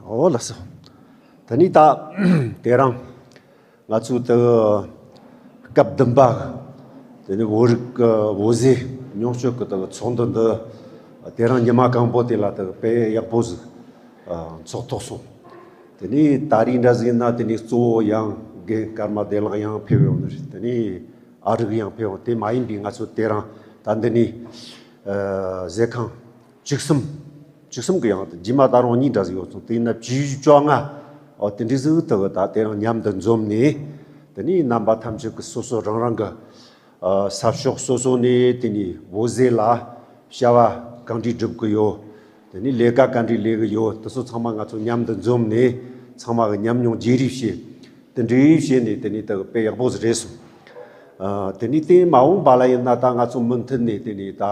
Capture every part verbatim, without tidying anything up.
ཨོ་ལགས་སོ། ད་ནི་ད་དེ་རིང་ང་ཚོ་ད་སྐབས་བདུན་པ་གི་དེ་ནི་བོད་རིགས་ཀྱི་བོད་ཟས་ཉུང་སྤྱོད་ཀྱི་ད་ཚོགས་འདུ་འདི་དེ་རིང་ཉི་མ་གང་པོ་དེ་ལ་ད་དཔེ་ཡག་པོ་ཟིག་ཚོགས་ཐུབ་སོང་། དེ་ནི་ད་རིང་འདྲ་ཟིག་ཡིན་ན་དེ་ནི་གཙོ་བོ་ཡང་རྒན་ཀརྨ་བདེ་ལེགས་ཡང་ཕེབས་ཡོང་ནི་རེད། དེ་ནི་ཨ་རིག་ཡང་ཕེབས་ཡོང་། དེ་མ་ཡིན་པའི་ང་ཚོ་དེ་རིང་ད་འདི་ནི་ཟས་ཁང་བཅུ་གསུམ། བཅུ་གསུམ་གི་ཡང་དུ་རྗེས་མ་ད་རུང་གཉིས་འདྲ་ཟིག་ཡོད་སོང་། དེ་ཡིན་ན་བཅུ་བཅོ་ལྔ། ཨོ་དེ་འདྲ་ཟིག་ད་གི་ད་དེ་རིང་མཉམ་དུ་འཛོམས་ནས། དེ་ནས་རྣམ་པ་ཐམས་ཅད་ཀྱི་སོ་སོ་རང་རང་གི་ཨ་ས་ཕྱོགས་སོ་སོ་ནས་དེ་ནས་བོད་ཟས་ལ་བྱ་བ་གང་འདྲ་སྒྲུབ་གི་ཡོད། དེ་ནས་ལས་ཀ་གང་འདྲ་ལས་གི་ཡོད། དེ་ཚོ་ཚང་མ་ང་ཚོ་མཉམ་དུ་འཛོམས་ནས་ཚང་མ་གི་ཉམས་མྱོང་བརྗེ་རེས་བྱས། དེ་འདྲ་བྱས་ནས་དེ་ནས་ད་གི་དཔེ་ཡག་པོ་ཟིག་རེད་སོང་། ཨ་དེ་ནས་དེ་མ་འོངས་པ་ལ་ཡིན་ན་ད་ང་ཚོ་མུ་མཐུད་ནས་དེ་ནས་ད།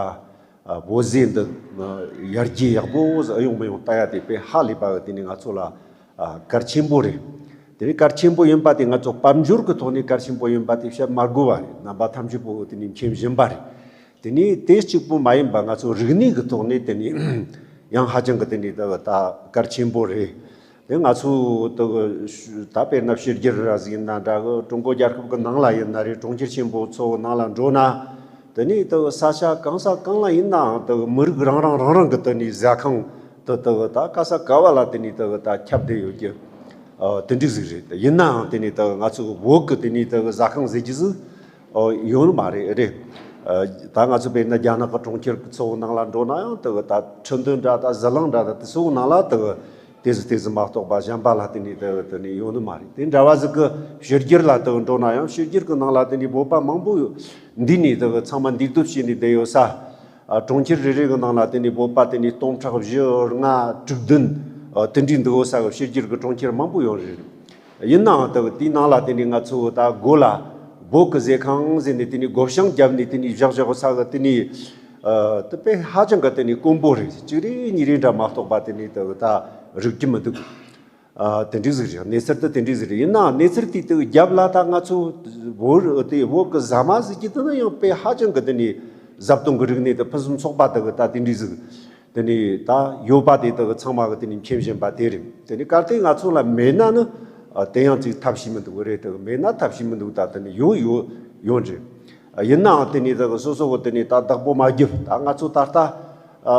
ཨ་བོད་ཟས་འདི་ཨ་ཡར་རྒྱས་ཡག་པོ་ཟིག་ཨེ་ཡོང་མི་ཡོང་ལྟ་ཡ་དེ་དཔེ་ཧ་ལས་པ་གི་དེ་ནི་ང་ཚོ་ལ་ཨ་གལ་ཆེན་པོ་རེད། དེ་ནི་གལ་ཆེན་པོ་ཡིན་པ་དེ་ང་ཚོ་དཔལ་འབྱོར་གི་ཐོག་ནས་གལ་ཆེན་པོ་ཡིན་པ་དེ་བཤད་མ་དགོས་པ་རེད། རྣམ་པ་ཐམས་ཅད་པོ་དེ་ནི་མཁྱེན་བཞིན་པ་རེད། དེ་ནི་དེ་གཅིག་པུ་མ་ཡིན་པ་ང་ཚོ་རིག་གནས་གི་ཐོག་ནས་དེ་ནི་ཡང་ཧ་ཅང་གི་དེ་ནི་ད་ད་གལ་ཆེན་པོ་རེད། དེ་ང་ཚོ་ད་ད་དཔེར་ན་ཕྱི་རྒྱལ་ར་ཟིག་ཡིན་ན་འདྲ་གི། ཀྲུང་གོ་རྒྱལ་ཁབ་ཀྱི་ནང་ལ་ཡིན་ན་རེད། གྲོང་ཁྱེར་ཆེན་པོ་ཚོ་གི་ནང་ལ་འགྲོ་ན། དེ་ནས་ད་ས་ཆ་གང་ས་གང་ལ་ཡིན་ནའང་ད་མི་རིགས་རང་རང་རང་རང་གི་དེ་ནས་ཟ་ཁང་དེ་ད་ད་ག་ས་ག་བ་ལ་དེ་ནས་ད་ད་ཁྱབ་བསྡད་ཡོད་ཀྱི། ཨ་དེ་འདྲ་ཟིག་རེད། ཡིན་ནའང་དེ་ནས་ད་ང་ཚོ་བོད་ཀྱི་དེ་ནས་ད་ཟ་ཁང་ཟེར་གྱི་ཟིག་ཨོ་ཡོད་ནི་མ་རེད། རེད། ཨ་ད་ང་ཚོ་དཔེར་ན་རྒྱ་ནག་གི་གྲོང་ཁྱེར་གི་ཚོ་གི་ནང་ལ་འགྲོ་ན་ཡང་ད་ད་ཁྲི་འདོན་འདྲ་ད་ཟི་ལིང་འདྲ་ད་དེ་ཚོ་གི་ནང་ལ་ད་དེ་ཟིག་དེ་ཟིག་མ་གཏོགས་པ་གཞན་པ་ལ་དེ་ནས་དེ་དེ་ནས་ཡོད་ནི་མ་རེད། དེ་འདྲ་བ་ཟིག་གི་ཕྱི་རྒྱལ་ལ་དེ་འགྲོ་ན་ཡང་ཕྱི་རྒྱལ་གི་ནང་ལ་དེ་ནས་བོད་པ་མང་པོ་ཡོད། འདི་ནས་དེ་ཚང་མ་འདུས་སྡོད་བྱས་ནས་བསྡད་ཡོད་ས། ཨ་གྲོང་ཁྱེར་རེ་རེ་གི་ནང་ལ་དེ་ནས་བོད་པ་དེ་ནས་སྟོང་ཕྲག་བཞི་ལྔ་དྲུག་བདུན་ཨ་དེ་འདྲ་འདུག་ས་གི་ཕྱི་རྒྱལ་གི་གྲོང་ཁྱེར་མང་པོ་ཡོད་རེད། ཡིན་ནའང་དེ་དེའི་ནང་ལ་དེ་ནས་ང་ཚོ་ད་སྒོ་ལ་བོད་གི་ཟས་ཁང་ཟེར་ནས་དེ་ནས་སྒོ་བྱང་བརྒྱབ་ནས་དེ་ནས་བཞག་བཞག་ས་གི་དེ་ནས། ཨ་དེ་དཔེ་ཧ་ཅང་གི་དེ་ནས་དཀོན་པོ་རེད། གཅིག་རེ་གཉིས་རེ་འདྲ་མ་གཏོགས་པ་དེ་ནས་དེ་ད་རིག་གི་མི་འདུག་ཨ་དེ་འདྲ་ཟིག་རེད། གནས་ཚུལ་དེ་དེ་འདྲ་ཟིག་རེད། ཡིན་ནའང་གནས་ཚུལ་དེ་དེ་རྒྱབ་ལ་ད་ང་ཚོ་བོད་དེ་བོད་གི་ཟ་མ་ཟེར་གྱི་དེ་ནི་ཡང་དཔེ་ཧ་ཅང་གི་དེ་ནས་བཟའ་བཏུང་གི་རིག་གནས་དེ་ཕུན་སུམ་ཚོགས་པ་དེ་གི་ད་དེ་འདྲ་ཟིག་དེ་ནས་ད་ཡོད་པ་དེ་དེ་གི་ཚང་མ་གི་དེ་ནས་མཁྱེན་བཞིན་པ་དེ་རེད། དེ་ནས་གལ་ཏེ་ང་ཚོ་ལ་མེད་ན་ནི་ཨ་དེ་ཡང་ཅིག་ཐབས་ཤེས་མི་འདུག་གི་རེད། དེ་གི་མེད་ན་ཐབས་ཤེས་མི་འདུག་ད་དེ་ནས་ཡོད་ཡོད་ཡོད་རེད། ཡིན་ནའང་དེ་ནས་ད་སོ་སོ་གི་དེ་ནས་ད་བདག་པོ་མ་བརྒྱབ། ད་ང་ཚོ་ད་ལྟ་ཨ་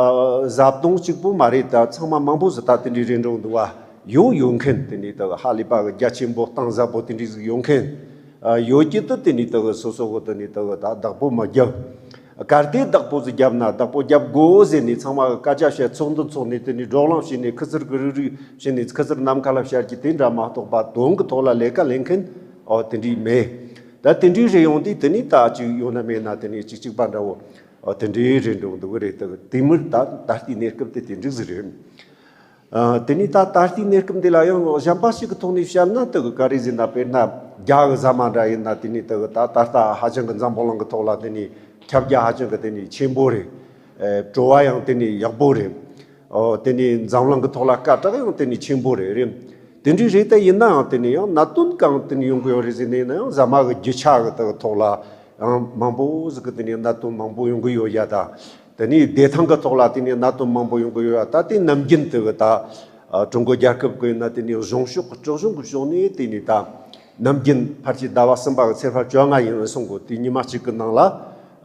བཟའ་བཏུང་གཅིག་པུ་མ་རེད། ད་ཚང་མ་མང་པོ་ཟིག་ད་དེ་འདྲའི་རེད་འགྲོ་འདུག་བ། ཡོད་ཡོད་མཁན་དེ་ནས་ད་ཧ་ལས་པ་གི་རྒྱ་ཆེན་པོ་གཏིང་ཟབ་པོ་དེ་འདྲའི་ཟིག་ཡོད་མཁན། ཨ་ཡོད་ཀྱི་དུ་དེ་ནས་ད་སོ་སོ་གི་དེ་ནས་ད་ད་བདག་པོ་མ་བརྒྱབ། གལ་ཏེ་བདག་པོ་ཟིག་བརྒྱབ་ན་བདག་པོ་བརྒྱབ་དགོས་ཟེར་ནས་ཚང་མ་གི་སྐད་ཆ་བཤད། ཚོགས་འདུ་འཚོགས་ནས་དེ་ནས་བགྲོ་གླེང་བྱས་ནས་ཁུ་ཚུར་གི་རུག་རུག་བྱས་ནས་ཁུ་ཚུར་ནམ་མཁའ་ལ་བཤར་གྱི་དེ་འདྲ་མ་གཏོགས་པ་དོན་གི་ཐོག་ལ་ལས་ཀ་ལས་མཁན་ཨོ་དེ་འདྲའི་མེད། ད་དེ་འདྲའི་རེ་ཡོང་དུས་དེ་ནས་ད་ཅིག་ཡོད་ན་མེད་ན་དེ་ནས་ཅིག་ཅིག་པ་འདྲ་བོ། ཨོ་དེ་འདྲའི་རེ་འགྲོ་འདུག་གི་རེད། ད་དེ་མུར་ད་ད་ལྟའི་གནས་སྐབས་དེ་དེ་འདྲ་ཟིག་རེད། ཨ་དེ་ནས་ད་ད་ལྟའི་གནས་སྐབས་འདི་ལ་ཡང་གཞན་པ་ཞིག་གི་ཐོག་ནས་བཤད་ན་དེ་གི་ག་རེ་ཟེར་ན། དཔེར་ན་རྒྱ་གི་ཟ་མ་འདྲ་ཡིན་ན་དེ་ནས་དེ་གི་ད་ད་ལྟ་ཧ་ཅང་གི་འཛམ་བུ་གླིང་གི་ཐོག་ལ་དེ་ནས་ཁྱབ་རྒྱ་ཧ་ཅང་གི་དེ་ནས་ཆེན་པོ་རེད། ཨེ་བྲོ་བ་ཡང་དེ་ནས་ཡག་པོ་རེད། ཨོ་དེ་ནས་འཛམ་གླིང་གི་ཐོག་ལ་སྐད་གྲགས་ཡང་དེ་ནས་ཆེན་པོ་རེད། རེད། དེ་འདྲའི་རེད། ད་ཡིན་ནའང་དེ་ནས་ཡང་གནད་དོན་གང་དེ་ནས་ཡོང་གི་ཡོད་རེད་ཟེར་ནས་ཡིན་ན་ཡང་ཟ་མ་གི་རྒྱུ་ཆ་གི་དེ་གི་ཐོག་ལ་ཡང་མང་པོ་ཟིག་གི་དེ་ནས་གནད་དོན་མང་པོ་ཡོང་གི་ཡོད་ཡ། ད་དེ་ནས་བདེ་ཐང་གི་ཐོག་ལ་དེ་ནས་གནད་དོན་མང་པོ་ཡོང་གི་ཡོད་ཡ། ད་དེ་ནམ་རྒྱུན་དེ་གི་ད་ཨ་ཀྲུང་གོ་རྒྱལ་ཁབ་ཀྱི་ཡིན་ན་དེ་ནས་གཞུང་ཕྱོགས་ཀྱི་སྲིད་གཞུང་གི་ཕྱོགས་ནས་དེ་ནས་ད་ནམ་རྒྱུན་ཕལ་ཆེར་ཟླ་བ་གསུམ་པ་གི་ཚེས་པ་བཅོ་ལྔ་ཡིན་སོང་གོ། དེ་ཉི་མ་གཅིག་གི་ནང་ལ་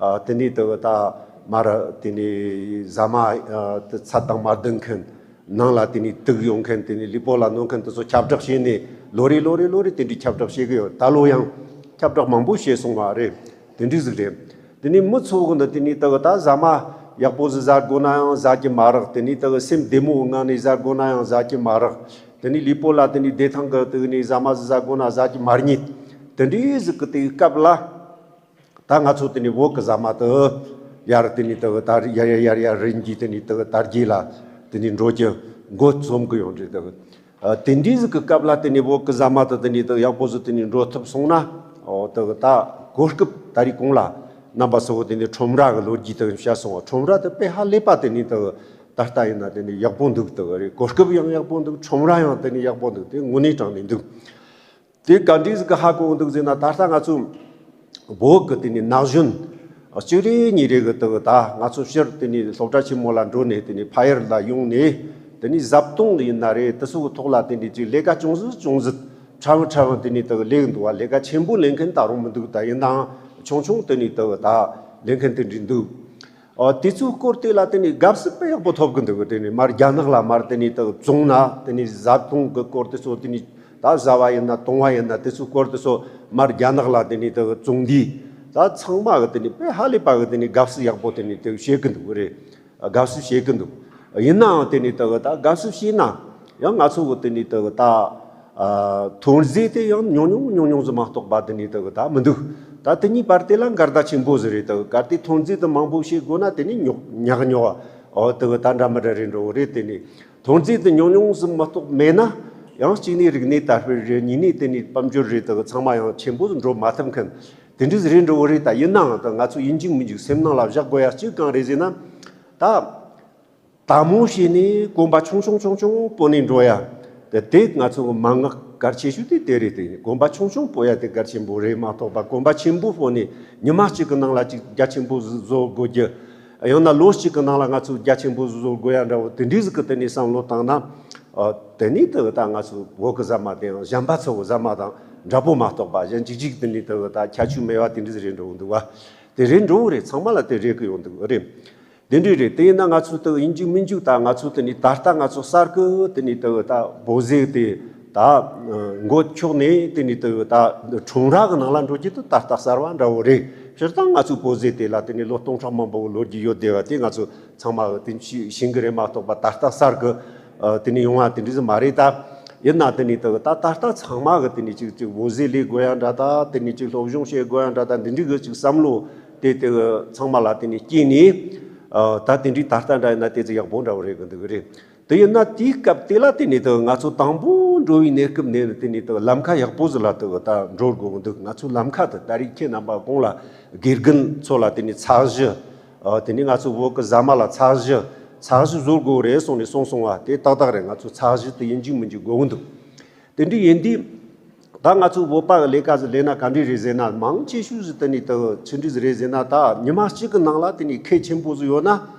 ཨ་དེ་ནས་དེ་གི་ད་མར་དེ་ནས་ཟ་མ་ཨ་དེ་ཚད་དང་མ་ལྡན་མཁན། ནང་ལ་དེ་ནས་དུག་ཡོད་མཁན། དེ་ནས་ལུས་པོ་ལ་གནོད་མཁན་དེ་ཚོ་ཁྱབ་བསྒྲགས་བྱས་ནས་ལོ་རེ་ལོ་རེ་ལོ་རེ་དེ་འདྲའི་ཁྱབ་བསྒྲགས་བྱེད་གི་ཡོད། ད་ལོ་ཡང་ཁྱབ་བསྒྲགས་མང་པོ་བྱས་སོང་བ་རེད། དེ་འདྲའི་ཟིག་རེད། དེ་ནས་མི་ཚོ་གི་འདི་དེ་ནས་དེ་གི་ད་ཟ་མ་ཡག་པོ་ཟིག་ཟ་དགོས་ན་ཡང་ཟ་གི་མ་རག། དེ་ནས་དེ་གི་སེམས་བདེ་མོ་ངང་ནས་ཟ་དགོས་ན་ཡང་ཟ་གི་མ་རག། དེ་ནས་ལུས་པོ་ལ་དེ་ནས་བདེ་ཐང་གི་དེ་གི་ནས་ཟ་མ་ཟིག་ཟ་དགོས་ན་ཟ་གི་མ་རྙེད། དེ་འདྲའི་ཟིག་གི་དེ་གི་སྐབས་ལ། ད་ང་ཚོ་དེ་ནས་བོད་ཀྱི་ཟ་མ་དེ་ཡར་དེ་ནས་དེ་གི་དར་ཡར་ཡར་ཡར་ཡར་རིམ་གྱིས་དེ་ནས་དེ་གི་དར་རྒྱས་ལ་དེ་ནས་འགྲོ་རྒྱུ་འགོ་རྩོམ་གི་ཡོད་རེད། དེ་གི་ཨ་དེ་འདྲའི་ཟིག་གི་སྐབས་ལ་དེ་ནས་བོད་ཀྱི་ཟ་མ་དེ་དེ་ནས་དེ་ཡག་པོ་ཟིག་དེ་ནས་འགྲོ་ཐུབ་སོང་ན། ཨོ་དེ་གི་ད་གོ་སྐབས་ད་རེས་གོང་ལ་རྣམ་པ་ཚོ་དེ་ནས་ཁྲོམ་ར་གི་ལོ་རྒྱུས་དེ་གི་བཤད་སོང་བ། ཁྲོམ་ར་དེ་དཔེ་ཧ་ལས་པ་དེ་ནས་དེ་གི་ད་ལྟ་ཡིན་ན་དེ་ནས་ཡག་པོ་འདུག། དེ་གི་རེད། གོ་སྐབས་ཡང་ཡག་པོ་འདུག། ཁྲོམ་ར་ཡང་དེ་ནས་ཡག་པོ་འདུག། དེ་དངོས་གནས་དྲང་གནས་འདུག། དེ་ག་འདྲས་ཟིག་གི་ཧ་གོ་འདུག་ཟེར་ན། ད་ལྟ་ང་ཚོ་བོད་གི་དེ་ནས་ན་གཞོན་གཅིག་རེ་གཉིས་རེ་གི་དེ་གི་ད་ང་ཚོ་ཕྱིར་དེ་ནས་སློབ་གྲྭ་ཆེན་མོ་ལ་འགྲོ་ནས་དེ་ནས་ཕ་ཡུལ་ལ་ཡོང་ནས་ དེ་ནས་བཟའ་བཏུང་ཡིན་ན་རེད། དེ་ཚོ་གི་ཐོག་ལ་དེ་ནས་ཅིག་ལས་ཀ་ཅུང་ཟད་ཅུང་ཟད་ཕྲ་བུ་ཕྲ་བུ་དེ་ནས་དག་ལས་གི་འདུག་བ། ལས་ཀ་ཆེན་པོ་ལས་མཁན་ད་རུང་མི་འདུག། ད་ཡིན་ནའང་ཆུང་ཆུང་དེ་ནས་དག་ད་ལས་མཁན་དེ་འདྲ་འདུག། ཨོ། དེ་ཚོའི་སྐོར་དེ་ལ་དེ་ནས་དགའ་བསུ་དཔེ་ཡག་པོ་ཐོབ་གི་འདུག། དེ་ནས་མར་རྒྱ་ནག་ལ་མར་དེ་ནས་དག་བཙོང་ན་དེ་ནས་བཟའ་བཏུང་གི་སྐོར་དེ་ཚོ་དེ་ནས་ད་བཟའ་བ་ཡིན་ན་བཏུང་བ་ཡིན་ན་དེ་ཚོའི་སྐོར་དེ་ཚོ་མར་རྒྱ་ནག་ལ་དེ་ནས་དག་བཙོང་དུས་ད་ཚང་མ་གི་དེ་ནས་དཔེ་ཧ་ལས་པ་གི་དེ་ནས་དགའ་བསུ་ཡག་པོ་དེ་ནས་དག་བྱེད་གི་འདུག་རེད། དགའ་བསུ་བྱེད་ཀྱི་འདུག། ཡིན་ནའང་དེ་ནས་དག་ད་དགའ་བསུ་བྱས་ན་ཡང་ང་ཚོ་གི་དེ་ནས་དག་ད་ཐོན་རྫས་དེ་ཡང་ཉུང་ཉུང་ཉུང་ཉུང་ཟིག་མ་གཏོགས་པ་དེ་ནས་དག་ད་མི་འདུག། ད་དེ་གཉིས་བར་དེ་ལ་འགལ་ཟླ་ཆེན་པོ་ཟིག་རེད། དག་གལ་ཏེ་ཐོན་རྫས་དེ་མང་པོ་བྱེད་དགོས་ན་དེ་ནས་ཉོག་ཉག་ཉོག་ཨོ་དག་ད་འདྲ་མི་འདྲ་རེད་འགྲོ་གི་རེད། དེ་ནས་ཐོན་རྫས་དེ་ཉུང་ཉུང་ཟིག་མ་གཏོགས་མེད་ན་ཡང་གཅིག་ནས་རིག་གནས་དར་སྤེལ་རེད། གཉིས་ནས་དེ་ནས་དཔལ་འབྱོར་རེད། དག་ཚང་མ་ཡང་ཆེན་པོ་ཟིག་འགྲོ་མ་ཐུབ་མཁན་དེ་འདྲ་ཟིག་རེད་འགྲོ་གི་རེད། ད་ཡིན་ནའང་ད་ང་ཚོ་ཡིན་གཅིག་མིན་གཅིག་སེམས་ནང་ལ་བཞག་དགོས་ཡ་གཅིག་གང་རེད་ཟེར་ན། ད་དལ་མོ་བྱས་ནས་གོམ་པ་ཆུང་ཆུང་ཆུང་ཆུང་སྤོ་ནས་འགྲོ་ཡ། དེ་དེ་ང་ཚོ་གི་མན་ངག་གལ་ཆེ་ཤོས་དེ་དེ་རེད། དེ་གོམ་པ་ཆུང་ཆུང་སྤོ་ཡ་དེ་གལ་ཆེན་པོ་རེད་མ་གཏོགས་པ། གོམ་པ་ཆེན་པོ་སྤོ་ནས་ཉི་མ་གཅིག་གི་ནང་ལ་ཅིག་རྒྱ་ཆེན་པོ་བཟོ་དགོས་རྒྱུ། ཡང་ན་ལོ་གཅིག་གི་ནང་ལ་ང་ཚོ་རྒྱ་ཆེན་པོ་བཟོ་དགོས་ཡ་འདྲ་བོ་དེ་འདྲའི་ཟིག་གི་དེ་ནས་བསམ་བློ་བཏང་ན། ཨ། དེ་ནས་དེ་ད་ང་ཚོ་བོད་གི་ཟ་མ་དེ་ཡང་གཞན་པ་ཚོ་གི་ཟ་མ་དང་འདྲ་པོ་མ་གཏོགས་པ། གཞན་གཅིག་གཅིག་དེ་ནས་དེ་ད་ཁྱད་ཆོས་མེད་པ་དེ་འདྲ་ཟིག་རེད་འགྲོ་གི་འདུག་བ། དེ་རེད་འགྲོ་གི་རེད། ཚང་མ་ལ་དེ་རེད་གི་ཡོང་འདུག་རེད། དེ་འདྲ་རེད། དེ་ཡིན་ན་ང་ཚོ་དེ་ཡིན་གཅིག་མིན་གཅིག་ད་ང་ཚོ་དེ་ནས་ད་ལྟ་ང་ཚོ་གསར་གི་དེ་ནས་དེ་ད་བོད་ཟས་དེ་ད་འགོ་ཁྱོག་ནས་དེ་ནས་དེ་ད་ཁྲོམ་ར་གི་ནང་ལ་འགྲོ་རྒྱུ་དེ་ད་ལྟ་གསར་བ་འདྲ་བོ་རེད། སྤྱིར་བཏང་ང་ཚོའི་བོད་ཟས་དེ་ལ་དེ་ནས་ལོ་སྟོང་ཕྲག་མང་པོ་ལོ་རྒྱུས་ཡོད་བསྡད་པ་དེ་ང་ཚོ་ཚང་མ་གི་དེ་ཤེས་ཤེས་གི་རེད་མ་གཏོགས་པ། ད་ལྟ་གསར་གི་ཨ་དེ་ནས་ཡོང་བ་དེ་འདྲ་ཟིག་མ་རེད་ད། ཡིན་ན་དེ་ནས་དེ་ད་ད་ལྟ་ཚང་མ་གི་དེ་ནས་ཅིག་ཅིག་བོད་ཟས་ལས་དགོས་ཡ་འདྲ་ད། དེ་ནས་ཅིག་སློབ་སྦྱོང་བྱེད་དགོས་ཡ་འདྲ་ད། འདི་འདྲའི་གི་ཅིག་བསམ་བློ་དེ་དེ་གི་ཚང་མ་ལ་དེ་ནས་སྐྱེས་ནས། ཨ་ད་དེ་འདྲའི་ད་ལྟ་འདྲ་ཡིན་ན་དེ་ཚོ་ཡག་པོ་འདྲ་བོ་རེད་གི་འདུག་གི་རེད། དེ་ཡིན་ན་དེའི་སྐབས་དེ་ལ་དེ་ནས་དེ་ང་ཚོ་དང་པོ་འགྲོ་བའི་གནས་སྐབས་ནས་དེ་ནས་དེ་ལམ་ཁ་ཡག་པོ་ཟིག་ལ་དེ་ད་འགྲོ་དགོས་གི་འདུག། ང་ཚོའི་ལམ་ཁ་དེ་ད་རེས་ཁྱེད་རྣམ་པ་གོང་ལ་དགེ་རྒན་ཚོ་ལ་དེ་ནས་ཚད་གཞི། ཨ་དེ་ནས་ང་ཚོ་བོད་གི་ཟ་མ་ལ་ཚད་གཞི་ཚད་གཞི་བཟོ་དགོས་རེད་གསུངས་ནས་གསུངས་སོང་བ་དེ་ཏག་ཏག་རེད། ང་ཚོ་ཚད་གཞི་དེ་ཡིན་གཅིག་མིན་གཅིག་དགོས་གི་འདུག། དེ་འདྲ་ཡིན་དུས་ད་ང་ཚོ་བོད་པ་གི་ལས་ཀ་ཟིག་ལས་ན་ག་འདྲ་རེད་ཟེར་ན། མང་ཆེ་ཤོས་ཟིག་དེ་ནས་དེ་ཆི་འདྲ་ཟིག་རེད་ཟེར་ན། ད་ཉི་མ་གཅིག་གི་ནང་ལ་དེ་ནས་ཁེ་ཆེན་པོ་ཟིག་ཡོད་ན་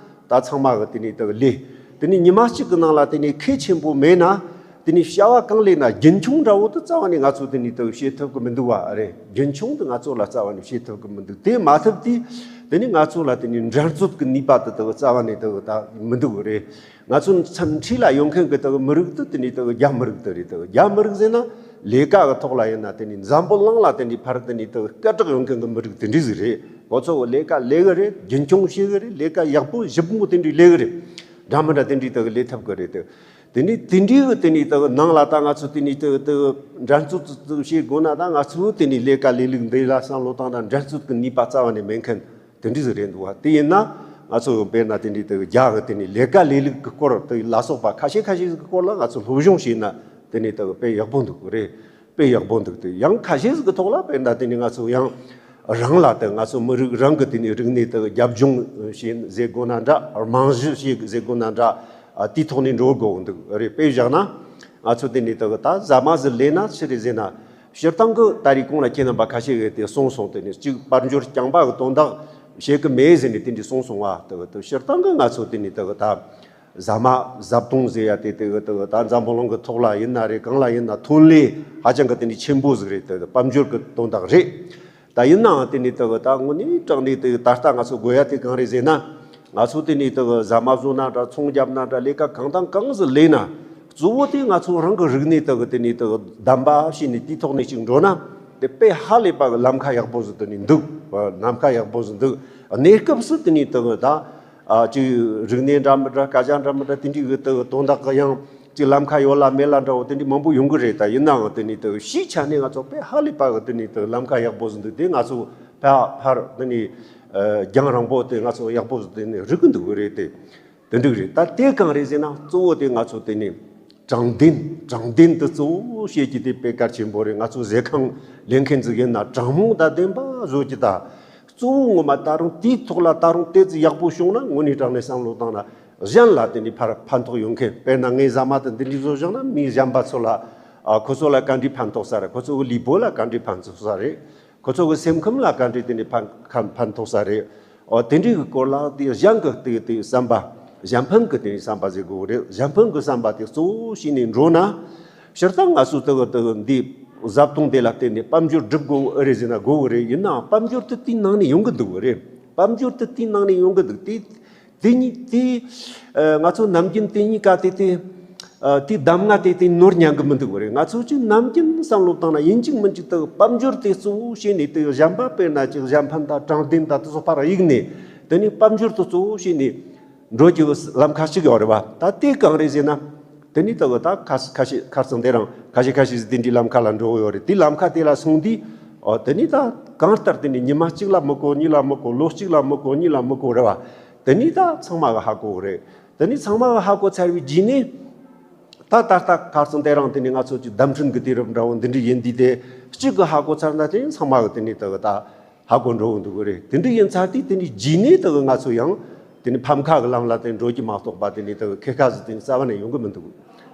ད་ཚང་མ་གི་དེ་ནས་དེ་ལས། དེ་ནས་ཉི་མ་གཅིག་གི་ནང་ལ་དེ་ནས་ཁེ་ཆེན་པོ་མེད་ན། དེ་ནས་བྱ་བ་གང་ལས་ན་རྒྱུན་འཁྱོངས་འདྲ་བོ་དེ་རྩ་བ་ནས་ང་ཚོ་དེ་ནས་དེ་བྱེད་ཐུབ་གི་མི་འདུག་བ་རེད། རྒྱུན་འཁྱོངས་དེ་ང་ཚོ་ལ་རྩ་བ་ནས་བྱེད་ཐུབ་གི་མི་འདུག། དེ་མ་ཐུབ་དུས་དེ་ནས་ང་ཚོ་ལ་དེ་ནས་འགྲན་རྩོད་གི་ནུས་པ་དེ་དེ་རྩ་བ་ནས་དེ་ད་མི་འདུག་གི་རེད། ང་ཚོ་མཚམས་འཁྲིས་ལ་ཡོད་མཁན་གི་དེ་མི་རིགས་དེ་དེ་ནས་དེ་རྒྱ་མི་རིགས་དེ་རེད། དེ་རྒྱ་མི་རིགས་ཟེར་ན་ལས་ཀ་གི་ཐོག་ལ་ཡིན་ན། དེ་ནས་འཛམ་བུ་གླིང་ལ་དེ་འདྲའི་ཕར་དེ་ནས་དེ་སྐད་གྲགས་ཡོད་མཁན་གི་མི་རིགས་དེ་འདྲ་ཟིག་རེད། ཁོ་ཚོ་གི་ལས་ཀ་ལས་གི་རེད། རྒྱུན་འཁྱོངས་བྱེད་གི་རེད། ལས་ཀ་ཡག་པོ་ཞིབ་མོ་དེ་འདྲའི་ལས་གི་རེད། འདྲ་མི་འདྲ་དེ་འདྲའི་དེ་གི་ལས་ཐུབ་གི་རེད། དེ་དེ་ནས་དེ་འདྲའི་གི་དེ་ནས་དེ་གི་ནང་ལ་ད་ང་ཚོ་དེ་ནས་དེ་གི་དེ་གི་འགྲན་རྩོད་དེ་གི་བྱེད་དགོས་ན། ད་ང་ཚོ་དེ་ནས་ལས་ཀ་ལས་ལུགས་འདི་ལ་བསམ་བློ་བཏང་ན་འགྲན་རྩོད་གི་ནུས་པ་རྩ་བ་ནས་མེད་མཁན་དེ་འདྲ་ཟིག་རེད་འདུག་བ། དེ་ཡིན་ན་ང་ཚོ་དཔེར་ན་དེ་འདྲའི་དེ་གི་རྒྱ་གི་དེ་ནས་ལས་ཀ་ལས་ལུགས་གི་སྐོར་དེ་ལ་སོགས་པ་ཁ་ཤས་ཁ་ཤས་ཟིག་གི་སྐོར་ལ་ང་ཚོ་སློབ་སྦྱོང་བྱས་ན་དེ་ནས་དེ་གི་དཔེ་ཡག་པོ་འདུག་གི་རེད། དཔེ་ཡག་པོ་འདུག་སྟེ། ཡང་ཁ་ཤས་ཟིག་གི་ཐོག་ལ་དཔེར་ན་དེ་ནས་ང་ཚོ་ཡང་རང་ལ་དེ་ང་ཚོ་མི་རིགས་རང་གི་དེ་ནས་རིག་གནས་དེ་རྒྱབ་ལྗོངས་བྱེད་ཟེར་དགོས་ན་འདྲ། རྨང་གཞི་བྱེད་ཟེར་དགོས་ན་འདྲ། ཨ་དེའི་ཐོག་ནས་འགྲོ་དགོས་འདུག་རེད། དཔེ་བཞག་ན་ང་ཚོ་དེ་ནས་དེ་ད་ཟ་མ་ཟིག་ལས་ན་ཆི་རེད་ཟེར་ན། སྤྱིར་བཏང་གི་ད་རེས་གོང་ལ་ཁྱེད་རྣམ་པ་ཁ་ཤས་ཀྱིས་དེ་གསུངས་སོང་། དེ་ནས་གཅིག་དཔལ་འབྱོར་རྐྱང་པ་གི་དོན་དག་བྱེད་གི་མེད་ཟེར་ནས་དེ་འདྲ་གསུངས་སོང་བ། དེ་དེ་སྤྱིར་བཏང་གི་ང་ཚོ་དེ་ནས་དེ་ད། ཟ་མ་བཟའ་བཏུང་ཟེར་ཡ་དེ་དེ་གི་དེ་གི་ད་འཛམ་བུ་གླིང་གི་ཐོག་ལ་ཡིན་ན་རེད། གང་ལ་ཡིན་ན་ཐོན་ལས་ཧ་ཅང་གི་དེ་འདྲའི་ཆེན་པོ་ཟིག་རེད། དེ་དེ་དཔལ་འབྱོར་གི་དོན་དག་རེད། ད་ཡིན་ནའང་དེ་ནས་དེ་གི་ད་དངོས་གནས་དྲང་གནས་དེ་གི་ད་ལྟ་ང་ཚོ་དགོས་ཡ་དེ་གང་རེད་ཟེར་ན། ང་ཚོ་དེ་ནས་དེ་གི་ཟ་མ་བཟོ་ན་འདྲ། ཚོང་རྒྱབ་ན་འདྲ། ལས་ཀ་གང་དང་གང་ཟིག་ལས་ན། གཙོ་བོ་དེ་ང་ཚོ་རང་གི་རིག་གནས་དེ་གི་དེ་ནས་དེ་གི་གདམ་པ་བྱས་ནས་དེའི་ཐོག་ནས་ཅིག་འགྲོ་ན། དེ་དཔེ་ཧ་ལས་པ་གི་ལམ་ཁ་ཡག་པོ་ཟིག་དེ་ནས་འདུག། ལམ་ཁ་ཡག་པོ་ཟིག་འདུག། གནས་སྐབས་སུ་དེ་ནས་དེ་གི་ད། ཨ་ཅིག་རིག་གནས་འདྲ་མི་འདྲ། སྐད་ཆ་འདྲ་མི་འདྲ། དེ་འདྲའི་གི་དེ་དོན་དག་གི་ཡང་ཅིག་ལམ་ཁ་ཡོད་ལ་མེད་ལ་འདྲ་བོ་དེ་འདྲའི་མང་པོ་ཡོང་གི་རེད། ད་ཡིན་ནའང་དེ་ནས་དེ་ཕྱིའི་ཆ་ནས་ང་ཚོ་དཔེ་ཧ་ལས་པ་གི་དེ་ནས་དེ་ལམ་ཁ་ཡག་པོ་ཟིག་འདུག། དེ་ང་ཚོ་ཕ་ཕར་དེ་ནས་ཨ་རྒྱང་རིང་པོ་དེ་ང་ཚོ་ཡག་པོ་ཟིག་དེ་ནས་རིག་གི་འདུག་གི་རེད། དེ་དེ་འདྲ་གི་རེད། ད་དེ་གང་རེད་ཟེར་ན། གཙོ་བོ་དེ་ང་ཚོ་དེ་ནས་དྲང་བདེན། དྲང་བདེན་དེ་གཙོ་བོ་བྱེད་ཀྱི་དེ་དཔེ་གལ་ཆེན་པོ་རེད། ང་ཚོ་ཟས་ཁང་ལས་མཁན་ཟིག་ཡིན་ན་དྲང་མོ་དང་བདེན་པ་བཟོ་རྒྱུ་ད། གཙོ་བོ་ངོ་མ་ད་རུང་དེའི་ཐོག་ལ་ད་རུང་དེ་ཙི་ཡག་པོ་བྱུང་ན། དངོས་གནས་དྲང་གནས་བསམ་བློ་བཏང་ན་གཞན་ལ་དེ་འདྲའི་ཕར་ཕན་ཐོགས་ཡོང་མཁན། དཔེར་ན་ངའི་ཟ་མ་དེ་འདི་འདྲའི་བཟོ་བཞག་ན་མི་གཞན་པ་ཚོ་ལ། ཨ་ཁོ་ཚོ་ལ་ག་འདྲའི་ཕན་ཐོགས་ས་རེད། ཁོ་ཚོ་གི་ལུས་པོ་ལ་ག་འདྲའི་ཕན་ཐོགས་ས་རེད། ཁོ་ཚོ་གི་སེམས་ཁམས་ལ་ག་འདྲའི་དེ་འདྲའི་ཕན་ཕན་ཕན་ཐོགས་ས་རེད། ཨོ་དེ་འདྲའི་གི་སྐོར་ལ་དེ་གཞན་གི་དེ་དེ་བསམ་པ། གཞན་ཕན་གྱི་དེ་ནས་བསམ་པ་ཟིག་དགོས་རེད། གཞན་ཕན་གྱི་བསམ་པ་དེ་གཙོ་བོ་བྱས་ནས་འགྲོ་ན། སྤྱིར་བཏང་ང་ཚོ་དེ་གི་དེ་གི་འདི་བཟའ་བཏུང་དེ་ལ་བརྟེན་ནས་དཔལ་འབྱོར་སྒྲུབ་དགོས་ཨེ་རེད་ཟེར་ན་དགོས་གི་རེད། ཡིན་ནའང་དཔལ་འབྱོར་དེ་དེའི་ནང་ནས་ཡོང་གི་འདུག་གི་རེད། དཔལ་འབྱོར་དེ་དེའི་ནང་ནས་ཡོང་གི་འདུག་དེ་དེ་ཉིད་དེ་ཨ་ང་ཚོ་ནམ་རྒྱུན་དེ་གཉིས་ཀ་དེ་དེ་ཨ་དེའི་གདམས་ངག་དེ་དེ་ནོར་ཉན་གི་མི་འདུག་གི་རེད། ང་ཚོ་ཅིག་ནམ་རྒྱུན་བསམ་བློ་བཏང་ན་ཡིན་གཅིག་མིན་གཅིག་དེ་དཔལ་འབྱོར་དེ་གཙོ་བོ་བྱས་ནས་དེ་གཞན་པ་དཔེར་ན་ཅིག་གཞན་ཕན་དང་དྲང་བདེན་དང་དེ་ཚོ་ཕར་གཡུག་ནས། དེ་ནས་དཔལ་འབྱོར་དེ་གཙོ་བོ་བྱས་ནས། འགྲོ་རྒྱུ་ལམ་ཁ་གཅིག་ཡོད་རེད་བ། ད་དེ་གང་རེད་ཟེར་ན། དེ་ནི་ད་གི་ད་ཁ་ཁ་ཤས་ཁ་སང་དེ་རིང་ཁ་ཤས་ཁ་ཤས་ཟིག་དེ་འདྲའི་ལམ་ཁ་ལ་འགྲོ་གི་ཡོད་རེད། དེ་ལམ་ཁ་དེ་ལ་སོང་དུས། ཨོ་དེ་ནི་ད་གང་ལྟར་དེ་ནི་ཉི་མ་གཅིག་ལ་མི་གོ། གཉིས་ལ་མི་གོ། ལོ་གཅིག་ལ་མི་གོ། གཉིས་ལ་མི་གོ་རེད་བ། དེ་ནི་ད་ཚང་མ་གི་ཧ་གོ་གི་རེད། དེ་ནི་ཚང་མ་གི་ཧ་གོ་ཚར་བའི་རྗེས་ནས། ད་ད་ལྟ་ཁ་སང་དེ་རིང་དེ་ནི་ང་ཚོ་ཅིག་བརྡ་འཕྲིན་གི་དུས་རབས་འདྲ་བོ་འདི་འདྲ་ཡིན་དུས། དེ་གཅིག་གི་ཧ་གོ་ཚར་ན་དེ་ནི་ཚང་མ་གི་དེ་ནི་ད་གི་ད། ཧ་གོ་འགྲོ་གི་འདུག་གི་རེད། དེ་འདྲ་ཡིན་ཚར་དུས་དེ་ནི་རྗེས་ནས་ད་གི་ང་ཚོ་ཡང་དེ་ནི་ཕམ་ཁ་གི་ལམ་ལ་དེ་འགྲོ་རྒྱུ་མ་གཏོགས་པ་དེ་ནི་ད་གི་ཁེ་ཁ་ཟིག་དེ་ནི་རྩ་བ་ནས་ཡོང་གི་མི་འདུག་